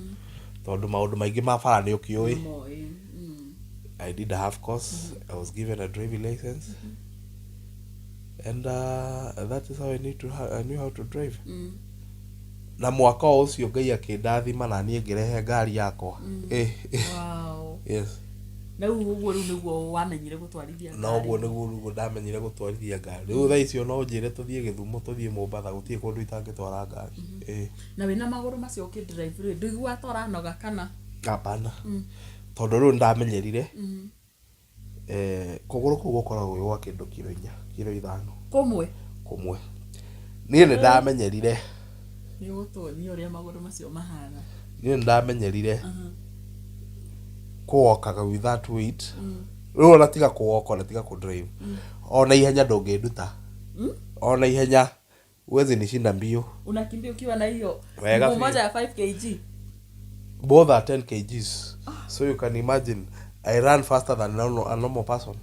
tondũ maũndũ maingĩ ma bara nĩ ũkĩũĩ." Moĩ. I did a half course. I was given a driving license and that is how I knew how to drive. Na mwaka o ũcio Ngai akĩndathima na niĩ ngĩrehe ngari yakwa. Yes. Na rĩu ũguo rĩu nĩguo wamenyire gũtwarithia Na ũguo nĩguo rĩu ndamenyire gũtwarithia ngari. Rĩu thaa icio no ũnjĩre tũthiĩ Gĩthumo, tũthiĩ Mombatha, gũtirĩ kũndũ itangĩtwara ngari. Na wĩna magũrũ macio ũkĩdrive rĩ, ndũiguaga ta ũranoga kana? Hapana, tondũ rĩu nĩndamenyerire. Kũgũrũ kũu gũkoragwo gwĩ gwa kĩndũ kiro 4, kiro 5. Kũmwe? Kũmwe. Niĩ nĩ ndamenyerire. Nĩ ũgũtuonia ũrĩa magũrũ macio mahana. Niĩ nĩ ndamenyerire kũwokaga with that weight. Rĩu ona tiga kũwoka, ona tiga kũdrive, ona ihenya ndũngĩnduta. Ona ihenya huwezi nishinda mbio. Unakimbia ukiwa na hiyo Wega mguu biũ. moja ya 5 kg? Both are 10 kgs, so you can imagine I run faster than a normal person.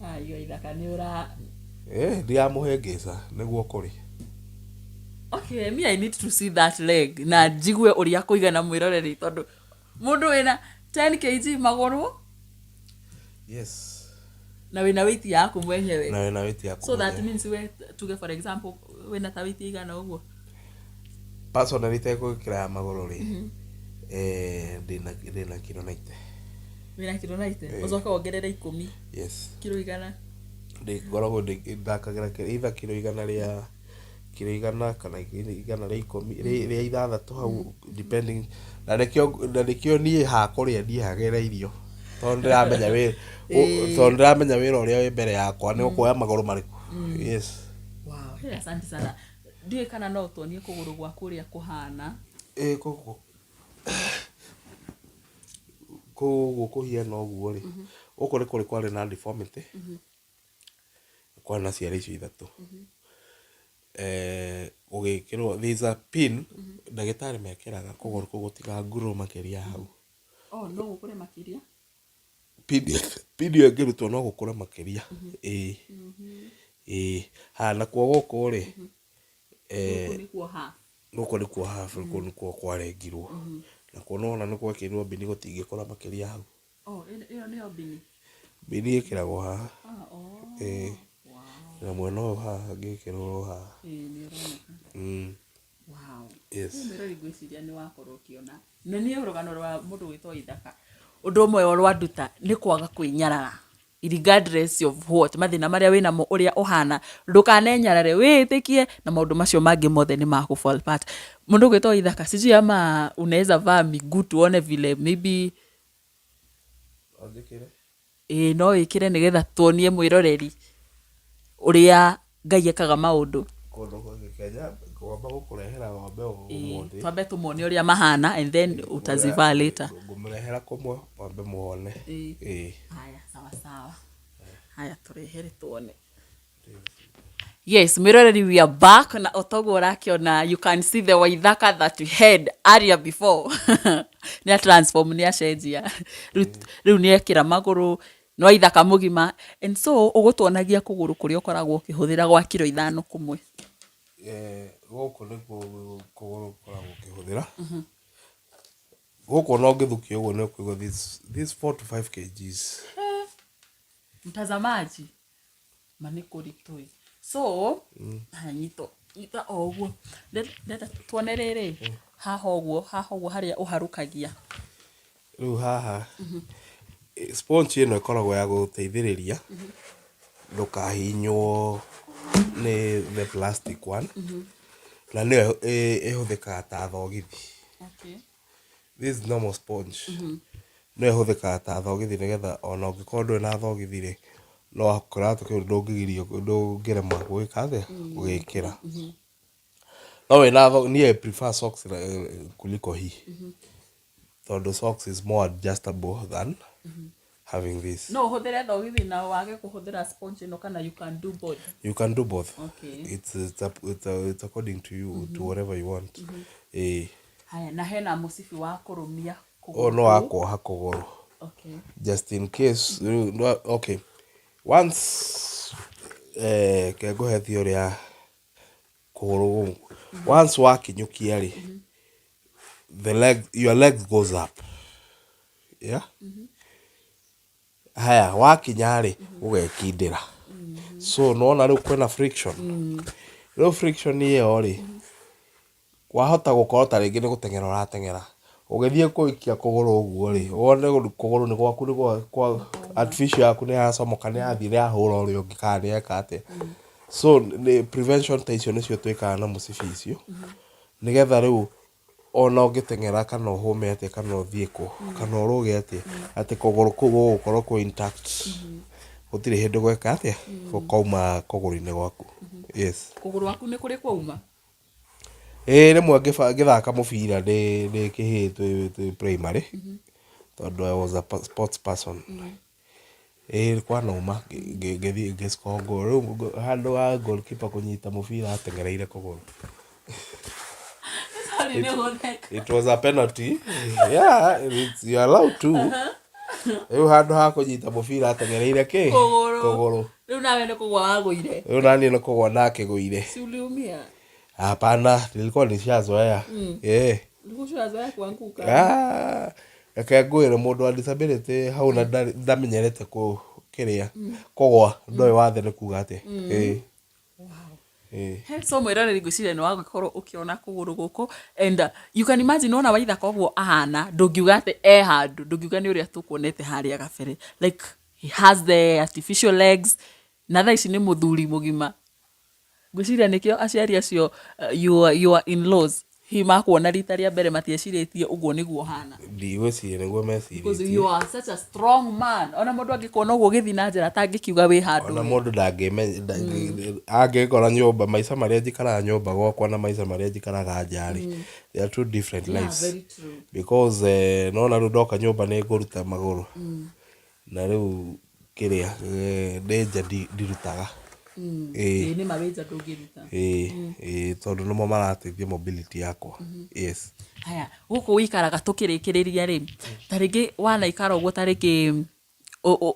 Ayo ithaka nĩ ũra Ndiramũhĩngĩca nĩguo kũrĩ. Okay, me, I need to see that leg na njigue ũrĩa kũigana mwĩroreri, tondũ Mũndũ wĩna 10 kg magũrũ Yes. Na wĩna weight yaku mwenyewe. Na wĩna weight yaku So that mwenyewe. means we tuge, for example, wĩna ta weight igana ũguo. Personally, itegwĩkĩra ya magũrũ rĩ, ndĩna kiro 90. Wĩna kiro 90, ũcoke wongerere 10. Yes. Kiro 100. Ngoragwo ndakagĩra either kiro igana rĩa kiro 100 kana 110, rĩa 60 hau, depending. Na nĩkĩo niĩ hakũrĩa ndiehagĩra irio, tondũ ndĩramenya wĩra ũrĩa wĩ mbere yakwa nĩ ũkuoya magũrũ marĩkũ. Yes. Wow, hey, asante sana. Ndiũĩ kana no ũtuonie kũgũrũ gwaku ũrĩa kũhana. Ĩ kũguo kũhiana ũguo rĩ, gũkũ nĩ kũrĩ kwarĩ na deformity, kwarĩ na ciara icio ithatũ. Gũgĩkĩrwo, there is a pin ndagĩtarĩ mekĩraga kũgũrũ kũu gũtigangurwo makĩria hau. Oh, no gũkũre makĩria. Pin ĩyo ĩngĩrutwo no gũkũra makĩria. Ĩĩ, haya, nakuo gũkũ rĩ, Gũkũ nĩkuo half. Gũkũ nĩkuo half, kũu nĩkuo kwarengirwo. Nakuo nĩwona nĩ gwekĩrirwo mbini, gũtingĩkũra makĩria hau. Oh, ĩyo nĩyo mbini. Mbini ĩkĩragwo haha. Ah, oh. Ĩĩ. Na mwena ũyũ haha ngĩkĩrwo haha. Ĩĩ, nĩ ũroneka. Wow. Yes. Rĩu mwĩrori, ngwĩciria nĩ wakorwo ũkĩona na niĩ rũgano rwa mũndũ gwĩtwo Ithaka, ũndũ ũmwe rwanduta nĩ kwaga kwĩnyarara regardless of what mathĩna marĩa wĩnamo, ũrĩa ũhana, ndũkanenyarare, wĩĩtĩkie na maũndũ macio mangĩ mothe nĩ makũ fall apart. Mũndũ gwĩtwo Ithaka, sijui ama unaweza vaa miguu tuone vile maybe. Anjĩkĩre. Ĩĩ, no wĩkĩre nĩgetha tuonie mwĩroreri ũrĩa Ngai ekaga maũndũ. Kũndũ kũngĩ Kenya ngwamba gũkũrehera ng'ombe ũmũthĩ. Twambe tũmone ũrĩa mahana and then utazivaa later. Ngũmũrehera kũmwe mwambe muone. Ĩĩ. Haya, sawa sawa, haya, tũrehere tuone. Yes, mwĩroreri, we are back, na otoguo ũrakĩona, you can see the Waithaka that we had earlier before nĩ a transform, nĩ acenjia rĩu nĩ ekĩra magũrũ, nĩ Waithaka mũgima. And so ũgũtuonagia kũgũrũ kũrĩa ũkoragwo ũkĩhũthĩra gwa kiro 5 kũmwe. Gũkũ nĩkuo kũgũrũ ũkoragwo ũkĩhũthĩra. Gũkũ ona ũngĩthukia ũguo nĩ ũkũigua this 4 to 5 kgs. Mtazamaji, ma nĩ kũritũ. So haya, nyito nyita o ũguo. Ndĩrenda tuone rĩrĩ haha ũguo, haha ũguo harĩa ũharũkagia. Rĩu haha sponge ĩno ĩkoragwo ya gũteithĩrĩria ndũkahihinywo nĩ the plastic one, na nĩyo ĩhũthĩkaga ta thogithi. This is normal sponge, no ĩhũthĩkaga ta thogithi nĩgetha ona ũngĩkorwo ndũrĩ na thogithi rĩ, no kĩratũ kĩu ndũngĩgirio, ndũngĩrema gwĩka atĩa, gũgĩkĩra. No wĩna niĩ I prefer socks kuliko hii, tondũ socks is more adjustable than having this. No ũhũthĩre thogithi na wage kũhũthĩra sponge ĩno, kana you can do both? You can do both. It's according to you, to whatever you want. Haya, na hena mũcibi wa kũrũmia Ũyũ no wa kuoha kũgũrũ. Just in case rĩu okay, once ke ngũhe theory ya kũgũrũ gũkũ. Once wakinyũkia rĩ, the leg your leg goes up, yeah. Haya, wakinya rĩ, ũgekindĩra. So nĩwona rĩu kwĩna friction. Rĩu friction ĩyo rĩ, wahota gũkorwo ta rĩngĩ nĩ gũteng'era ũrateng'era, ũgĩthiĩ kũikia kũgũrũ ũguo rĩ, wone kũgũrũ nĩ gwaku nĩ kwa artificial yaku nĩ yacomoka, nĩ yathiĩ, nĩ yahũra ũrĩa ũngĩ kana nĩ yeka atĩa. So nĩ prevention ta icio nĩcio twĩkaga na mũcibi icio, nĩgetha rĩu ona ũngĩteng'era kana ũhũme atĩa kana ũthiĩ kũ kana ũrũge atĩa, atĩ kũgũrũ kũu gũgũkorwo kwĩ intact, gũtirĩ hĩndĩ gweka atĩa, gũkauma kũgũrũ-inĩ gwaku. Yes. Kũgũrũ gwaku nĩ kũrĩ kwauma? Ĩĩ, rĩmwe ngĩthaka mũbira ndĩ kĩhĩĩ twĩ primary, tondũ I was a sports person. Ĩĩ, kwanauma ngĩthiĩ ngĩ score goal. Rĩu handũ ha goalkeeper kũnyita mũbira, ateng'ereire kũgũrũ. Sorry, nĩ gũtheka. It was a penalty. Yeah, you're allowed to. Rĩu handũ ha kũnyita mũbira, ateng'ereire kĩ? Kũgũrũ. Kũgũrũ. Rĩu nawe nĩ kũgwa wagũire? Rĩu naniĩ nĩ kũgwa ndakĩgũire. Si uliumia? Hapana, nilikuwa nishazoea. Ulikuwa ushazoea kuanguka? Ah, Reke ngwĩre mũndũ wa disability hau na ndamenyerete kũ kĩrĩa kũgwa ndoĩ wathe nĩ kuga atĩa. Ĩĩ. Ĩĩ. He, so mwĩroreri ngwĩciria nĩ wagĩkorwo ũkĩona kũgũrũ gũkũ and you can imagine wona Waithaka ũguo ahana ndũngiuga atĩ e handũ ndũngiuga nĩ ũrĩa tũkuonete harĩa gabere like he has the artificial legs na thaa ici nĩ mũthuri mũgima. Ngwĩciria nĩkĩo aciari acio your, your in-laws hihi makuona rita rĩa mbere matiecirĩtie ũguo nĩguo ũhana. Ndigwĩciria nĩguo Because mecirĩtie. you are such a strong man. Ona mũndũ angĩkuona ũguo ũgĩthiĩ na njĩra atangĩkiuga wĩ handũ Ona we. mũndũ ndangĩmenya angĩngora nyũmba maica marĩa njikaraga nyũmba gwakwa na maica marĩa njikaraga nja rĩ, they are two different Yeah, lives. very true. Because nona rĩu ndoka nyũmba nĩ ngũruta magũrũ. Na rĩu kĩrĩa ndĩ nja ndirutaga. Ĩĩ nĩma wĩ nja ndũngĩruta. Ĩĩ ĩĩ tondũ nĩmo marateithia mobility yakwa. Yes. Haya, gũkũ ũikaraga tũkĩrĩkĩrĩria rĩ, ta rĩngĩ wanaikara ũguo ta rĩngĩ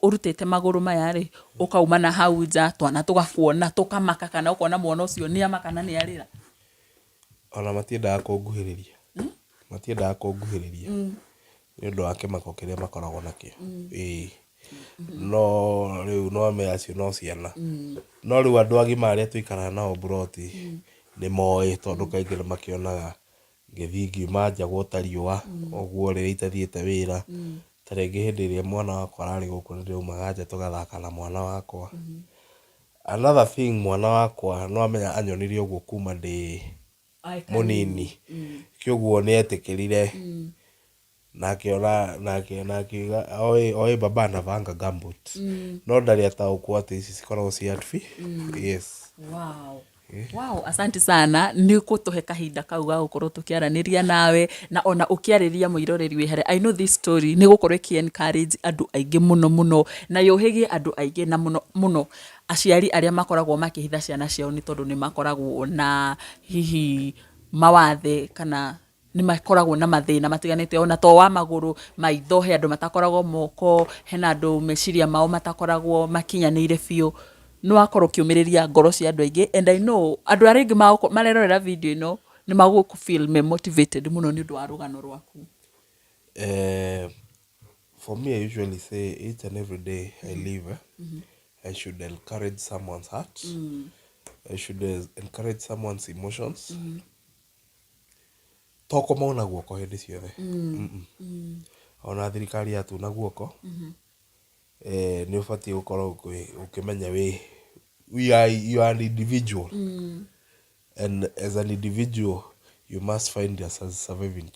ũrutĩte magũrũ maya rĩ, ũkauma na hau nja, twana tũgakuona tũkamaka kana ũkona mwana ũcio nĩ amaka na nĩ arĩra? Ona matiendaga kũnguhĩrĩria. Matiendaga kũnguhĩrĩria. Nĩ ũndũ wa kĩmako kĩrĩa makoragwo nakĩo. Ĩĩ. No rĩu no me acio no ciana. No rĩu andũ agima arĩa tũikaraga nao mburoti nĩ moĩ tondũ kaingĩ nĩ makĩonaga ngĩthiĩ ngiuma nja gwota riũa ũguo rĩrĩa itathiĩte wĩra. Ta rĩngĩ hĩndĩ ĩrĩa mwana wakwa ararĩ gũkũ nĩ ndĩraumaga nja tũgathaka na mwana wakwa. Another thing mwana wakwa nĩ wamenya anyonirie ũguo kuma ndĩ mũnini kĩoguo nĩ etĩkĩrire na akĩona na akiuga oĩ baba anavaanga gumboot no ndarĩ ataũkwo atĩ ici cikoragwo ci artifi yes. Wow. Wow, asante sana nĩ gũtũhe kahinda kau ga gũkorwo tũkĩaranĩria nawe na ona ũkĩarĩria mũiroreri wĩ harĩa. I know this story nĩ gũkorwo ĩkĩ encourage andũ aingĩ mũno mũno na yũhĩgie andũ aingĩ na mũno mũno aciari arĩa makoragwo makĩhitha ciana ciao nĩ tondũ nĩ makoragwo na hihi mawathe kana nĩ makoragwo na mathĩna matiganĩte ona to wa magũrũ, maitho, he andũ matakoragwo moko, hena andũ meciria mao matakoragwo makinyanĩire biũ. Nĩ wakorwo ũkĩũmĩrĩria ngoro cia andũ aingĩ and I know andũ arĩa aingĩ marerorera video ĩno nĩ magũ feel me motivated mũno nĩ ũndũ wa rũgano rwaku. For me I usually say each and every day I live eh, I should encourage someone's heart. I should encourage someone's emotions. To kũmauna guoko hĩndĩ ciothe. Ona thirikari yatuna guoko, nĩ ũbatiĩ gũkorwo ũkĩmenya wĩ we are, you are an individual. And as an individual, you must find your surviving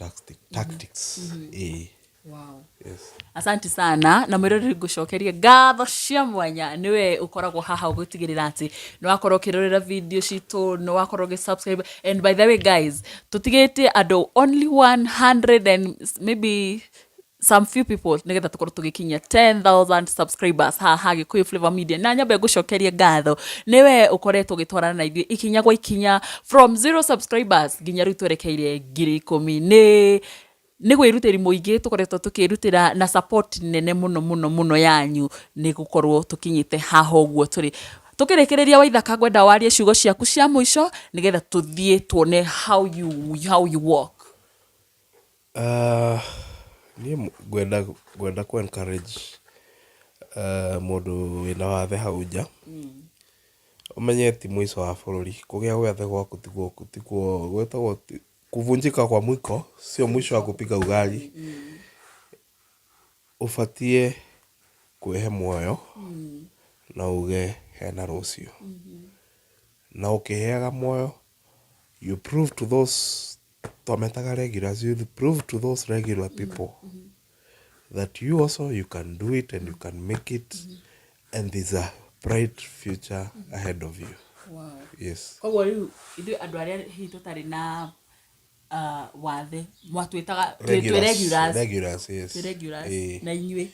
tactics. Ĩĩ. Wow. Yes. Asante sana na mwĩroreri ngũcokerie ngatho cia mwanya nĩwe ũkoragwo haha ũgĩtigĩrĩra atĩ nĩ wakorwo ũkĩrorera video citũ nĩ wakorwo ũgĩ subscribe and by the way guys tũtigĩtie andũ only 100 and maybe some few people nĩgetha tũkorwo tũgĩkinyia 10,000 subscribers haha Gĩkũyũ Flavor Media na nyambe ngũcokerie ngatho nĩwe ũkoretwo ũgĩtwarana na ithuĩ ikinya gwa ikinya from zero subscribers nginya rĩu twerekeire 10,000 nĩ wĩrutĩri mũingĩ tũkoretwo tũkĩrutĩra na support nene mũno mũno mũno yanyu nĩ gũkorwo tũkinyĩte haha ũguo tũrĩ. Tũkĩrĩkĩrĩria Waithaka ngwenda warie ciugo ciaku cia mũico nĩgetha tũthiĩ tuone how you walk. Niĩ ngwenda ngwenda kũ encourage mũndũ wĩna wathe hau nja, ũmenye ti mũico wa bũrũri, kũgĩa wathe gwaku tiguo gwĩtagwo kuvunjika kwa mwiko sio mwisho wa kupika ugali. Ũbatiĩ kwĩhe muoyo na uge hena rũciũ. Na ũkĩheaga muoyo you prove to those twametaga regulars, you prove to those regular people that you also you can do it and you can make it and there's a bright future ahead of you. Wow. Yes. Koguo rĩu ithuĩ andũ arĩa hihi tũtarĩ na wathe mwatwĩtaga twĩ regulars. Regulars, yes. Twĩ regulars. Ĩĩ. Na inyuĩ?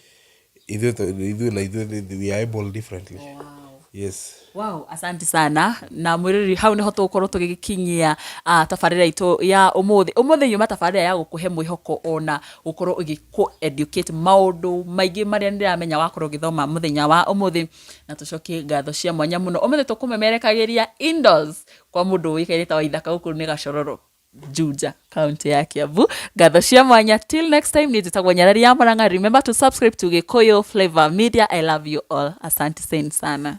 Ithuĩ na ithuĩ we are able differently. Wow. Yes. Wow, asante sana na mwĩroreri hau nĩho tũgũkorwo tũgĩgĩkinyia tabarĩra itũ ya ũmũthĩ. Ũmũthĩ yuma tabarĩra ya gũkũhe mwĩhoko ona gũkorwo ĩgĩkũ educate maũndũ maingĩ marĩa nĩndĩramenya wakorwo ũgĩthoma mũthenya wa ũmũthĩ, na tũcokie ngatho cia mwanya mũno. Ũmũthĩ tũkũmemerekagĩria indoors kwa mũndũ ũĩkaine ta Waithaka gũkũ nĩ Gacororo. Juja, kaunti ya Kiambu. Ngatho cia mwanya. Till next time, niĩ njĩtagwo Nyarari ya Murang'a. Remember to subscribe to Gĩkũyũ Flavor Media. I love you all. Asante sana.